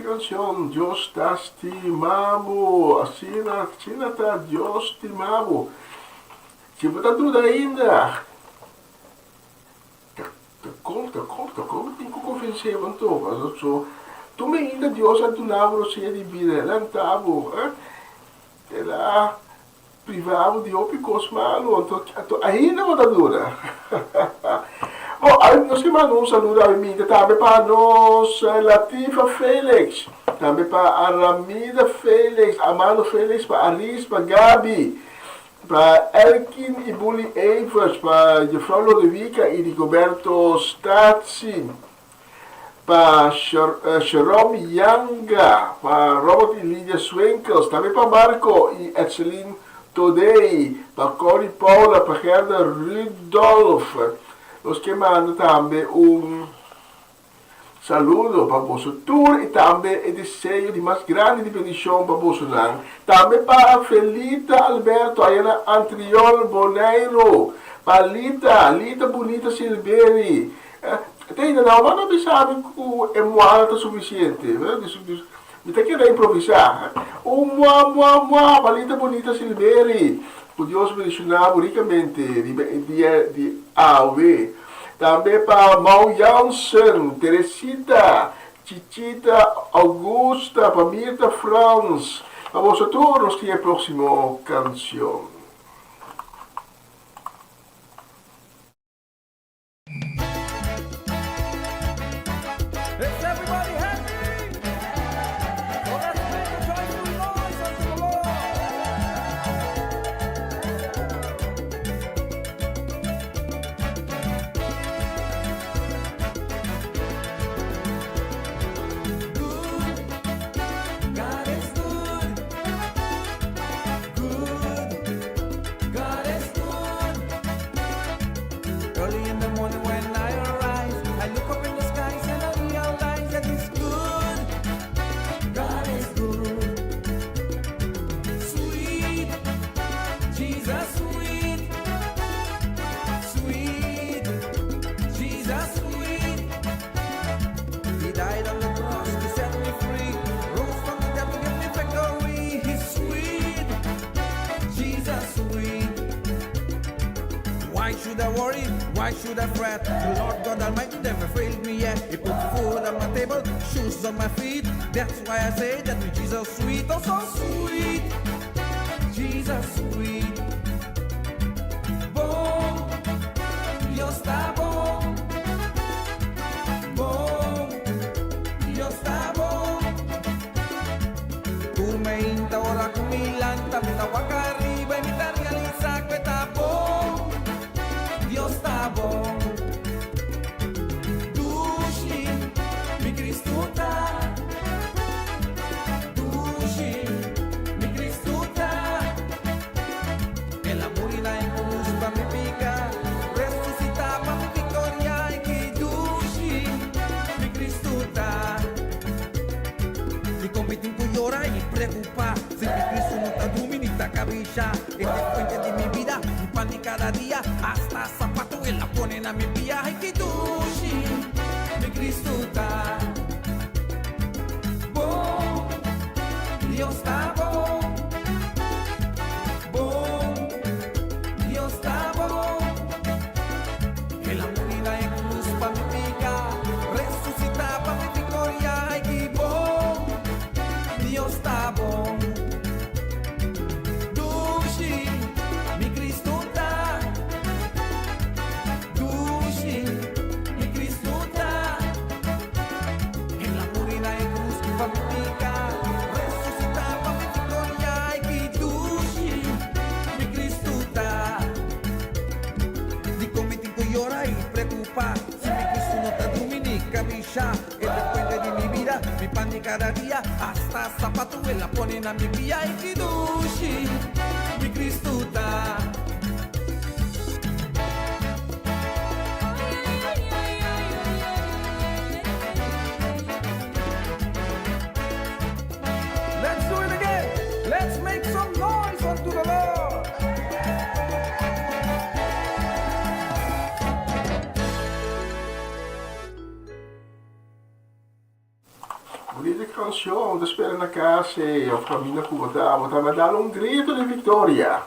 canción, Dios ta stima bo. Asina, asina ta, Dios stima bo. Si bo ta duda ainda, ta, ta con, ta con, ta con tin cu convence bo anto. Paso, so, tu me ainda Dios a duna bo rosea di bida, el a lanta bo, eh? El a Priva bo di hopi kos malu, anto anto ainda bo ta dura. Bo, a nos ke manda un saludo a mi tambe pa nos Latifa Felix, tambe pa Aramida Felix, Amando Felix, pa Aris, pa Gabi, pa Elkin y Bully Evers, pa Juffrouw Lodewica y Rigoberto Statie. Pa Sherome Yanga, pa Robert y Lydia Swinkels, tambe pa Marco y Etseline Todey, pa Corrie Paula, pa Gerda Rudolph. Nos ke manda tambe un saludo pa boso tur y tambe e deseo di mas grandi di bendicion pa bosonan. Tambe pa Felita Alberto aya na Antriol, Boneiru, pa Lita, Lita Bunita Silberi, Te ainda nan wak a bisa mi ku e muana ta sufisiente. Mi ta keda improvisá. Un mua, mua, mua, balita bunita Silmeri. Ku Dios bendishoná bo rikamente riba e dia di awe. Tambe pa Mau Jansen, Teresita, Chichita, Augusta, pa Mirta Frans. Pa boso tur nos tin e próksimo kanshon. Early in the morning when I arise, I look up in the skies and I realize that it's good. God is good. Sweet, Jesus, sweet, sweet, Jesus, sweet. He died on the cross to set me free, rose from the dead to give me victory. He's sweet, Jesus, sweet. Why should I worry? Why should I fret? The Lord God Almighty never failed me yet. He put food on my table, shoes on my feet. That's why I say that with Jesus sweet, oh so sweet. Jesus sweet. Bon, Dios ta bon. Bon, Dios ta bon. Tur mainta ora ku mi lanta mi ta wak ariba i mi ta realisa ku e ta bon, Dios ta bon. Dushi mi Cristo ta, dushi mi Cristo ta. El a muri na e cruz pa mi pica, resucita pa mi victoria, i ki dushi mi Cristo ta. Mi con mi tin cu yora y preocupa Si mi Cristo no ta drumi ni ta cabisha E ta fuente di mi bida, mi pan di cada dia Hasta zapato el a pone na mi pia Ay ki dushi mi Cristo ta Bon, Dios ta bon Bon, Dios ta bon El a muri na e cruz pa mi pica, resucita pa mi victoria, ay ki bon, Dios ta bon. Dushi, mi Cristo ta, dushi, mi Cristo ta. El a muri na e cruz pa mi pica, resucita pa mi victoria, ay ki dushi, mi Cristo ta. Dikon mi tin ku yora i preokupá si mi Kristu no ta drumi ni kabishá? E ta fuente di mi bida, mi pan di kada dia, asta sapatu el a pone na mi pia. I ki dushi mi Kristu ta! Let's do it again! Let's make some noise unto the Lord! Bonita kanshon ta spera na kas ei òf kaminda ku bo ta, bo ta bai dal un gritu di viktoria.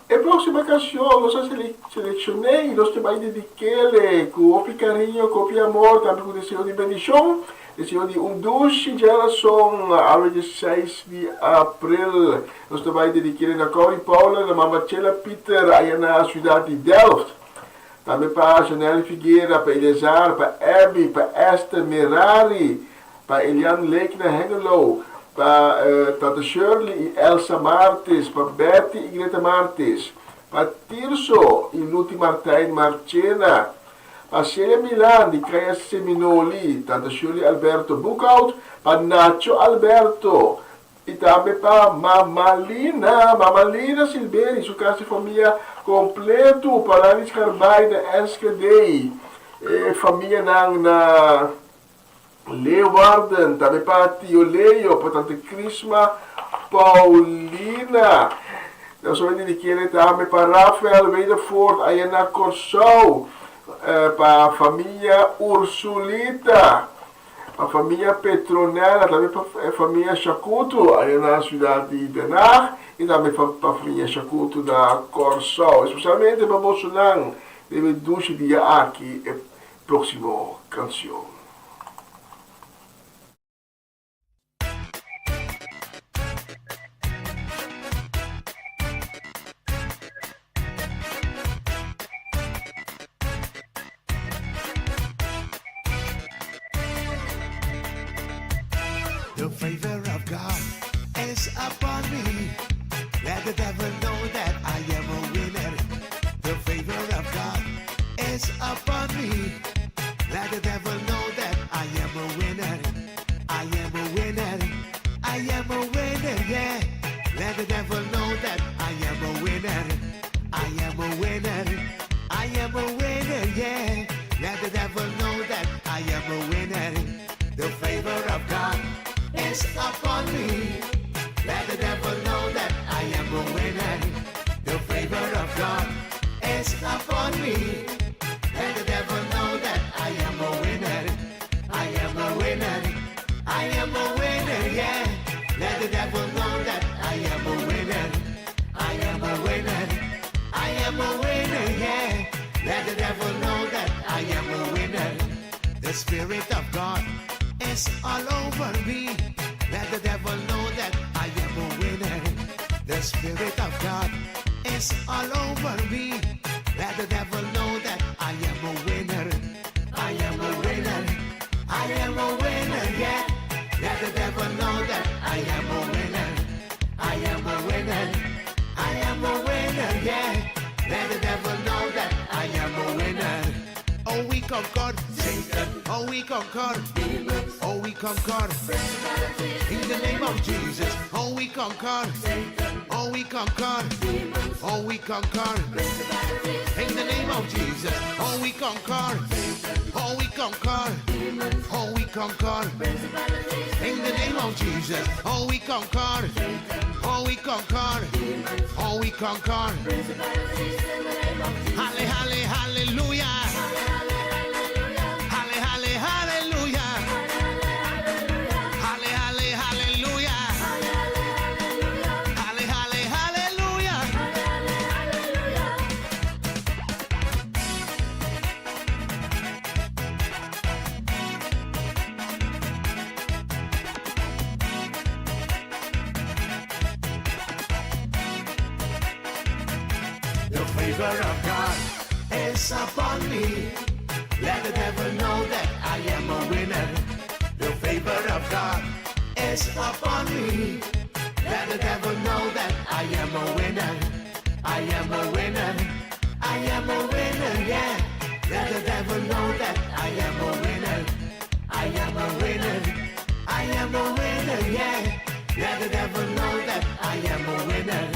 E próksimo kanshon nos a selekshon'é i nos ta bai dedik'é ku hopi kariño, ku hopi amor, tambe ku deseo di bendishon, deseo di un dushi djarason awe di seis di aprel. Nos ta bai dedik'é na Corrie Paula, na Mama Chela Pieter aya na siudat di Delft. Tambe pa Janelle Figuera, pa Eleazar, pa Abby, pa Esther Merari, pa Elian Lake na Hengelo, pa Tante Shirley i Elsa Martis, pa Betty i Greta Martis, pa Tirso i Luti Martijn Marchena, pa Celia Milan di Kaya Seminoli, Tante Shirley Alberto Boekhout, pa Nacho Alberto, I tambe pa Mama Lina, Mama Lina Silberi, su kas di famia kompletu, pa Lanis Garbay na Enschede, e famianan na Leeuwarden, tambe pa Tio Leo, pa Tante Crisma Paulina. Nos a bini di kere tambe pa Rafael Wedervoort aya na Kòrsou, pa famia Ursulita. Pa famia Petronella, tambe pa e famia Shakutu aya na siudat di Den Haag i tambe pa famia Shakutu na Kòrsou. Espesialmente pa bosonan debe dushi dia aki e próksimo kansion. The favor of God is upon me. Let the devil know that I am a winner. The favor of God is upon me. Let the devil know that I am a winner. I am a winner. I am a winner, yeah. Let the devil know that I am a winner. I am a winner. I am a winner, yeah. Let the devil know that I am a winner. The favor of God is upon me. Let the devil know that I am a winner. The favor of God is upon me. Let the devil know that I am a winner. I am a winner. I am a winner, yeah. Let the devil know that I am a winner. I am a winner. I am a winner, yeah. Let the devil know that I am a winner. The Spirit of God is all over me. Let the devil know that I am a winner. The Spirit of God is all over me. Let the devil know that I am a winner. I am a winner. I am a winner, yeah. Let the devil know that I am a winner. I am a winner. I am a winner, yeah. Let the devil know that I am a winner. Oh, we conquer Satan. Oh, we conquer demons. Oh, we conquer in the name of Jesus. Oh, we conquer Satan. Oh, we conquer demons. Oh, we conquer in the name of Jesus. Oh, we conquer Satan. Oh, we conquer demons. Oh, we conquer in the name of Jesus. Oh, we conquer Satan. Oh, we conquer demons. Oh, we conquer. Halle, halle, hallelujah. Halle, halle, hallelujah. Halle, halle, hallelujah. Halle, halle, hallelujah. The favor of God is upon me. Let the devil know that I am a winner. The favor of God is upon me. Let the devil know that I am a winner. I am a winner. I am a winner, yeah. Let the devil know that I am a winner. I am a winner. I am a winner, yeah. Let the devil know that I am a winner.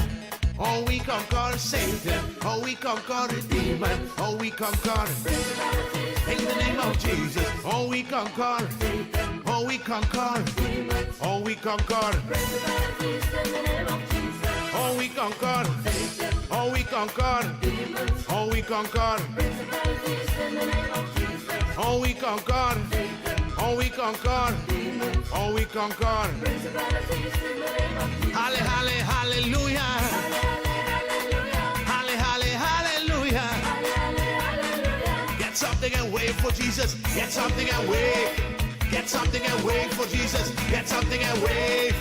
Oh, we conquer Satan. Oh, we conquer the demon. Oh, we conquer in the name of Jesus. Oh, we conquer. Oh, we conquer. Oh, we conquer. Oh, we conquer. Oh, we conquer. Oh, we conquer. Oh, we conquer. Oh, we conquer. Oh, we conquer. Halle, halle, hallelujah. Halle, halle, hallelujah. Get something and wave for Jesus. Get something and wave. Get something and wave for Jesus. Get something and wave.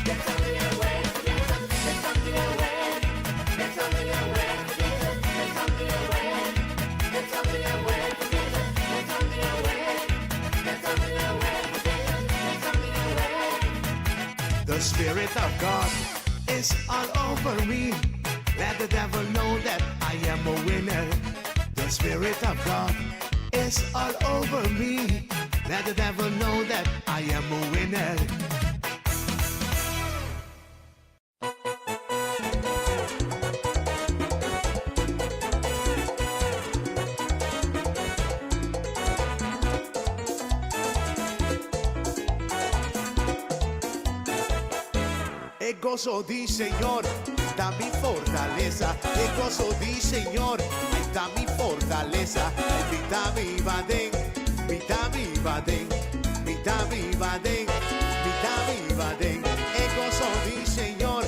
Get something and wave for Jesus. Get something and wave. Get something and wave for Jesus. Get something and wave. Get something and wave for Jesus. Get something and wave. Get something and wave for Jesus. Get something and wave. The Spirit of God is all over me. Let the devil know that I am a winner. The Spirit of God is all over me. Let the devil know that I am a winner. E goso di Señor ta mi fortalesa. E goso di Señor, ei ta mi fortalesa. Ai mi ta biba den, mi ta biba den, mi ta biba den, mi ta biba den. E goso di Señor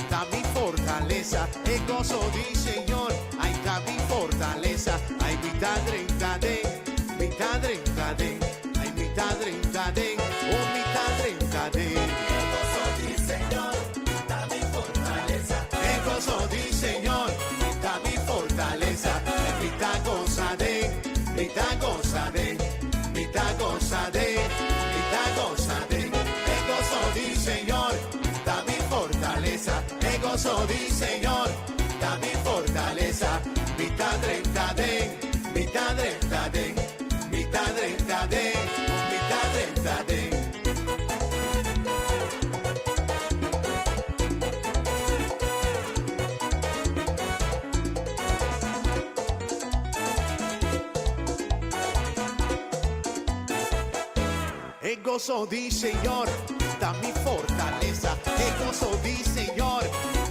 ta mi fortalesa. E goso di Señor, ei ta mi fortalesa. Ai mi ta drenta den, mi ta drenta den, ai mi ta drenta den, oh mi ta drenta den. E goso di Señor ta mi fortalesa. E goso di Señor ta mi fortalesa. Mi ta gosa den, mi ta gosa den, mi ta gosa den, mi ta gosa den. E goso di Señor ta mi fortalesa. E goso di Señor ta mi fortalesa. Mi ta drenta den, mi ta drenta den, mi ta drenta den, mi ta drenta den. E goso di Señor ta mi fortalesa. E goso di Señor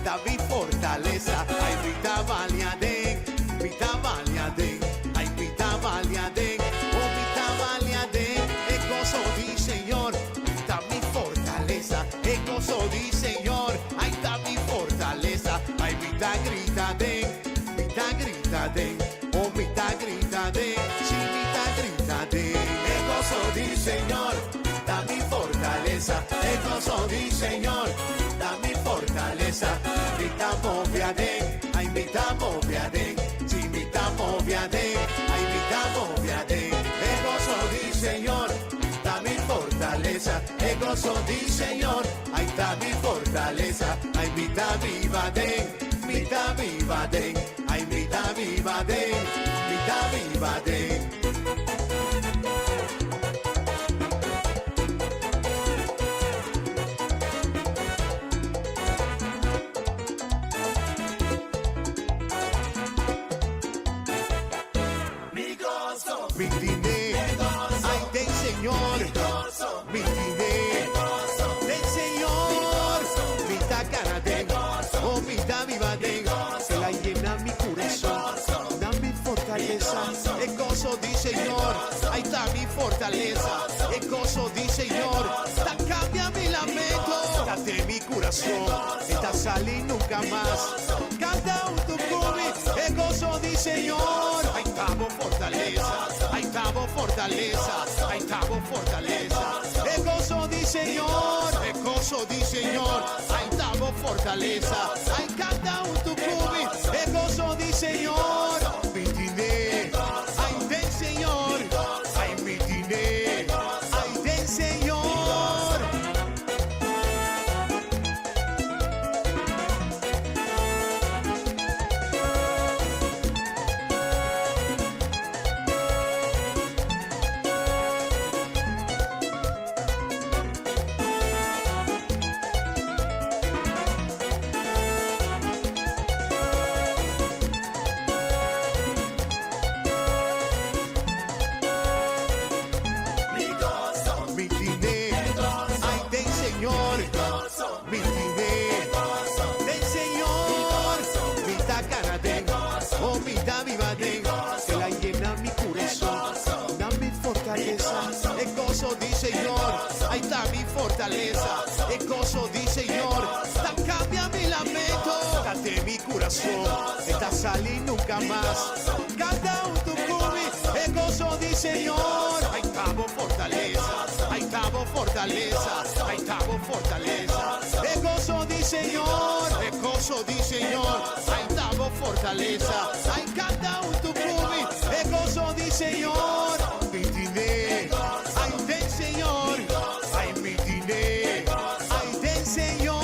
ta mi fortalesa. Ai mi ta balia den, mi ta balia den, ai mi ta balia den, oh mi ta balia den. E goso di Señor ta mi fortalesa. E goso di Señor, ei ta mi fortalesa. Ai mi ta grita den, mi ta grita den, oh mi ta grita den, si mi ta grita den. E goso di Señor ta mi fortalesa. E goso di Señor ta mi fortalesa. Mi ta move aden, ai mi ta move aden, si mi ta move aden, ai mi ta move aden. E goso di Señor ta mi fortalesa. E goso di Señor, ei ta mi fortalesa. Ai mi ta biba den, mi ta biba den, ai mi ta biba den, mi ta biba den. Mi goso, Mi tine, ai den Señor, mi tine, den Señor, mi ta kana den, oh mi ta biba den, El a yena mi kurason, da mi fortalesa, e goso di Señor, ei ta mi fortalesa, e goso di Señor, ta kambia mi lamento, ta den mi kurason, e ta sali nunka mas, kanta huntu ku mi, e goso di Señor, ei ta bo fortalesa, ei ta bo fortalesa, ei ta bo fortalesa, e goso di Señor, e goso di Señor, ei ta bo fortalesa, ai kanta huntu ku mi, e goso di Señor, mi tine, ai den Señor, ai mi tine, ai den Señor. kurason, e ta sali nunka mas. Kanta huntu ku mi, e goso di Señor. Ai ta bo fortalesa, ai ta bo fortalesa, ai ta bo fortalesa. E goso di Señor, e goso di Señor, ai ta bo fortalesa. Ai kanta huntu ku mi, e goso di Señor. Mi tine, ai den Señor, ai mi tine, ai den Señor.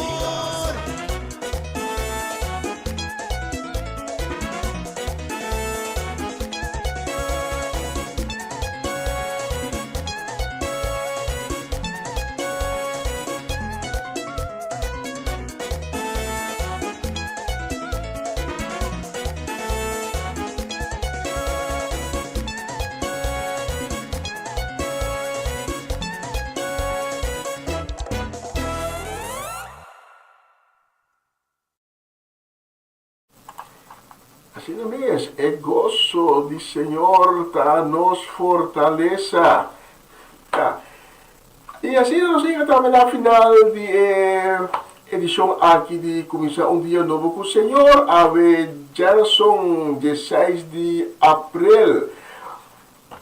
Asina mes, e goso di Señor ta nos fortalesa. Ta. I asina nos yega tambe na final di e edishon aki di Kuminsá un Dia Nobo ku Señor, awe djarason dieseis di aprel.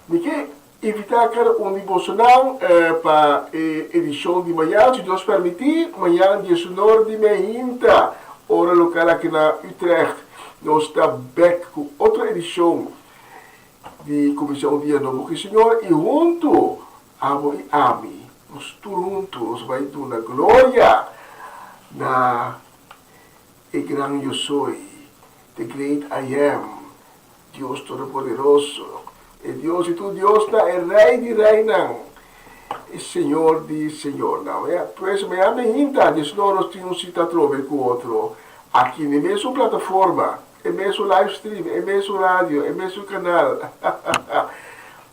Mi ke invitá kada un di bosonan pa e edishon di mañan, si Dios permití, mañan diesunor di meinta, ora lokal aki na Utrecht. Nos ta bèk ku otro edishon di Kuminsá un Dia Nobo ku e Señor i huntu abo i ami, nos tur huntu nos bai duna gloria na e Gran Yo Soy, The Great I Am, Dios Todopoderoso, e Dios di tur diosnan, e Rei di reinan, e Señor di señornan. Pues mañana mi hinta, diesnor nos tin un sita atrobe ku otro aki na e mesun plataforma, e mesun live stream, e mesun radio, e mesun kanal.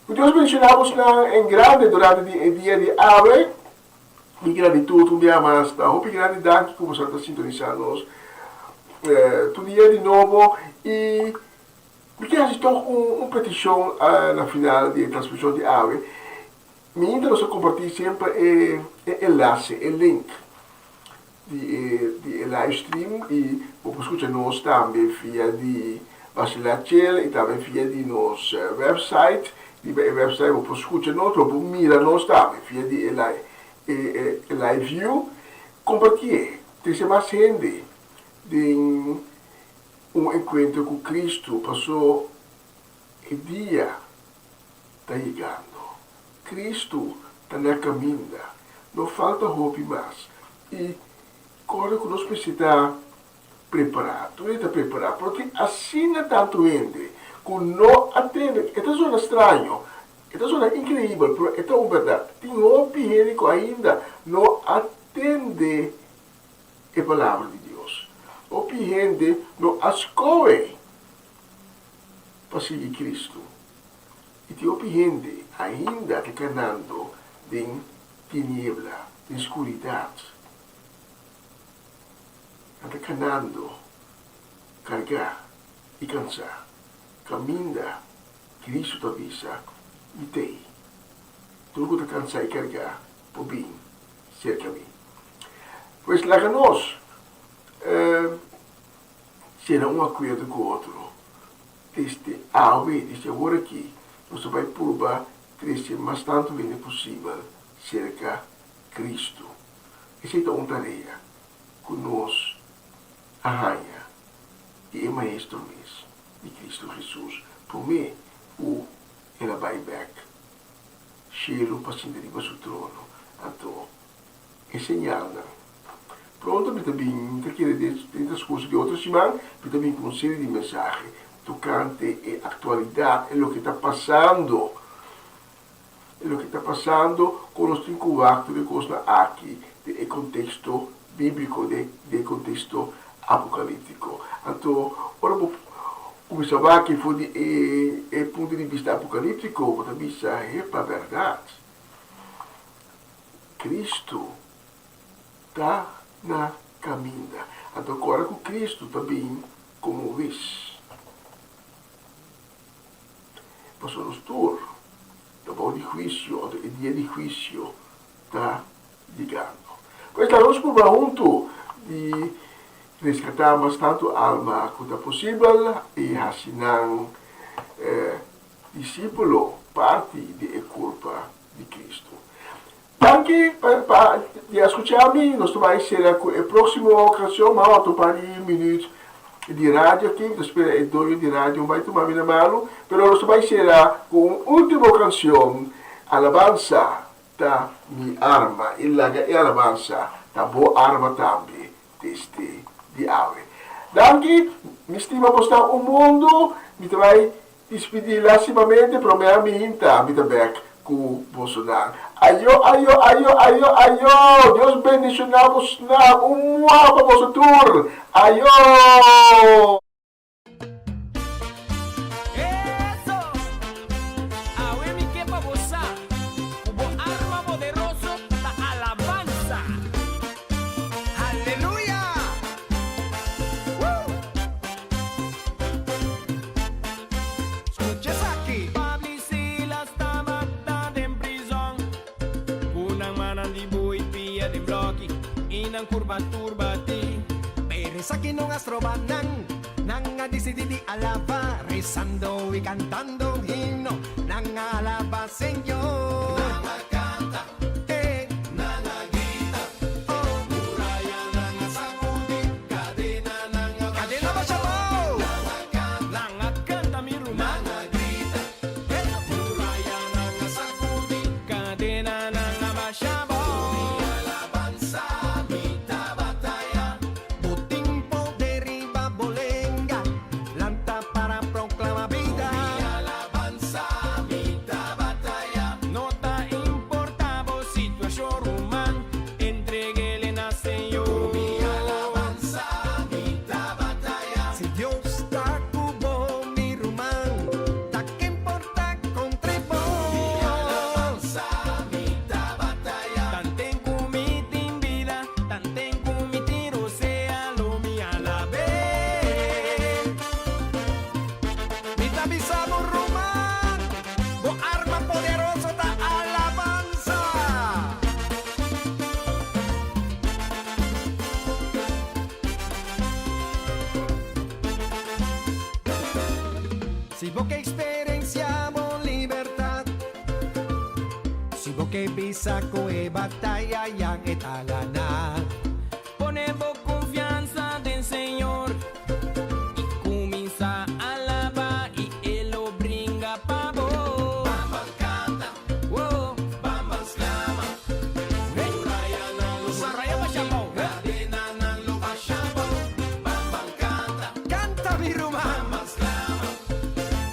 Ku Dios bendiciona bosnan en grande durante di e dia di awe. Mi gratitud un bia mas ta hopi grandi danki ku boso ta sintonisa nos tur dia di nobo i mi ke hasi tog un petishon na final di e transmishon di awe. Mi inta nos a komparti semper e enlase, e link di e di e live stream i bo por skucha nos tambe via di Basila Chel i tambe via di nos website. Riba e website bo por skucha nos, bo por mira nos tambe via di e e e live view. Kompartié, trese mas hende den un enkuentro ku Kristu paso e dia ta yegando. Kristu ta na kaminda. No falta hopi mas. I kòrda ku nos mester ta prepará. Tur hende ta prepará, pero tin asina tantu hende ku no a tende. E ta zona straño, e ta zona inkreibel, pero e ta un bèrdat. Tin hopi hende ku ainda no a tende e Palabra di Dios. Hopi hende no a skohe pa sigui Kristu. I tin hopi hende ainda ta kanando den tiniebla, den skuridat. Nan ta kanando kargá i kansá. Kaminda Kristu ta bisa, Mi t'ei. Tur ku ta kansá i kargá por bin serka mi. Pues laga nos sera un akuerdo ku otro. Desde awe, desde awor aki, nos ta bai purba trese mas tantu hende posibel serka Kristu. Esei ta un tarea ku nos a haña di e Maestro mes, di Kristu Hesus, promé ku el a bai bèk shelu pa sinta riba su trono. Anto, e señalnan. Pronto mi ta bin, mi ta kere den den transcurso di otro siman, mi ta bin cu un serie di mensahe tocante e actualidad, e loke ta pasando, e loke ta pasando, con nos tin cu wak tur e cosnan aki den e contexto biblico, den den e contexto apocaliptico. Anto, ora bo cuminsa wak for di e e punto di bista apocaliptico, bo ta bisa, hepa, berdad. Cristo ta na caminda. Anto cora cu Cristo ta bin como wis. Pasobra nos tur ta bou di huicio, anto e dia di huicio ta yegando. Pues laga nos purba hunto di. reskatá mas tantu alma ku ta posibel i hasi nan disípulo, parti di e kurpa di Kristu. Danki pa di a skucha mi. Nos ta bai sera ku e próksimo kanshon. M'a wak un par di minüt di radio aki. Mi ta spera e doño di radio bai tuma mi na malu. Pero nos ta bai sera ku un último kanshon, Alabansa ta mi arma. I laga e alabansa ta bo arma tambe desde di awe. Danki, mi stima bo sta un mundu. Mi ta bai Dispidí lástimamente promé a mi hinta mi ta bèk ku bosonan. Ayo ayo ayo ayo ayo! Dios bendishoná bosnan un mua pa boso tur! Ayo! Eso! Awe mi ke pa bo sa ku bo arma poderoso ta alabansa! Haleluya! Woo! Scucha esaki! Pablo y Silas tabata den prizon, cu nan mannan di bui pia den bloki y nan curpa tur bati. Pero esaki no a stroba nan, nan a dicidi di alaba, rezando y cantando un himno, nan a alaba Señor. Nan a canta, eh, nan a grita, oh, murayanan a sacudi, cadenanan a Cadena basha bou! Nan a canta, Nan a canta mi ruman. Nan a grita, murayanan a sacudi, Cadenanan a basha bou. Mi alabansa, mi ta bataya. Bo tin poder riba bo lenga, lanta para proclama bida. Mi alabansa, mi ta bataya. No ta importa bo situacion ruman, entreguele na Señor. Mi alabansa, mi ta bataya. Si Dios ta cu bo, mi ruman, ta ken por ta contra bo? Mi alabansa, mi ta bataya. Tanten cu mi tin bida, tanten cu mi tin rosea, lo mi alab'é. Mi ta bisa bo ruman, bo arma poderoso ta alabansa. Si bo ke experencia bo libertad, si bo ke bisa cu e bataya ya e ta gana. Pone bo confiansa den Señor y cuminsa alaba y E lo bringa pa bo. Bamban canta, Wo. bamban sclama, murayanan lo Muraya basha bou. cadenanan lo basha bou. Bamban canta, Canta mi ruman, bamban sclama,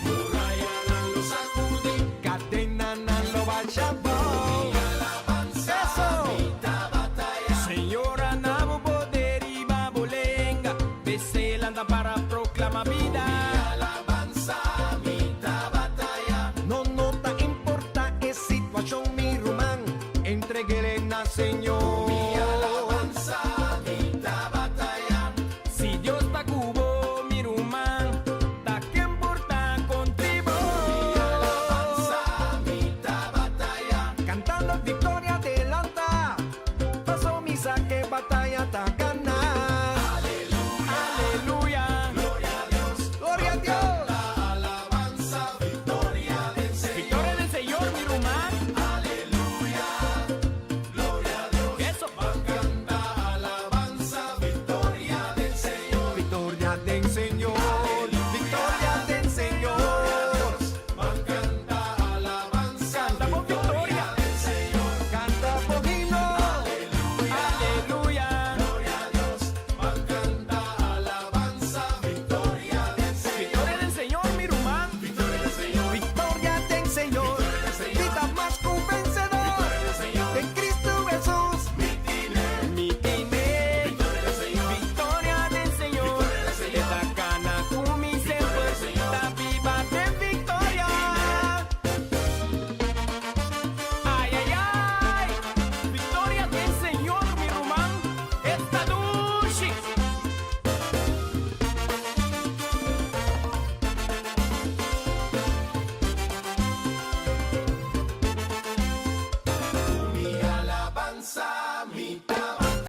murayanan lo sacudi, cadenanan lo basha bou. Mi alabansa, Eso! mi ta bataya. Señor a na bo poder riba bo lenga, p'esei lanta para proclama bida. Mi alabansa, mi ta bataya. No, no ta importa e situacion mi ruman, entreguele na Señor. Mi alabansa, mi ta bataya. Si Dios ta cu bo, mi ruman, ta ken por ta contra bo? Mi alabansa, mi ta bataya. Cantando victoria delanta, paso mi sa ke bataya ta gana. Aleluya, Aleluya, gloria a Dios. Gloria a Dios. La alabanza, victoria del Señor. Victoria del Señor, mi ruman. Aleluya, gloria a Dios. Eso. Canta alabanza, victoria del Señor. Victoria del Señor.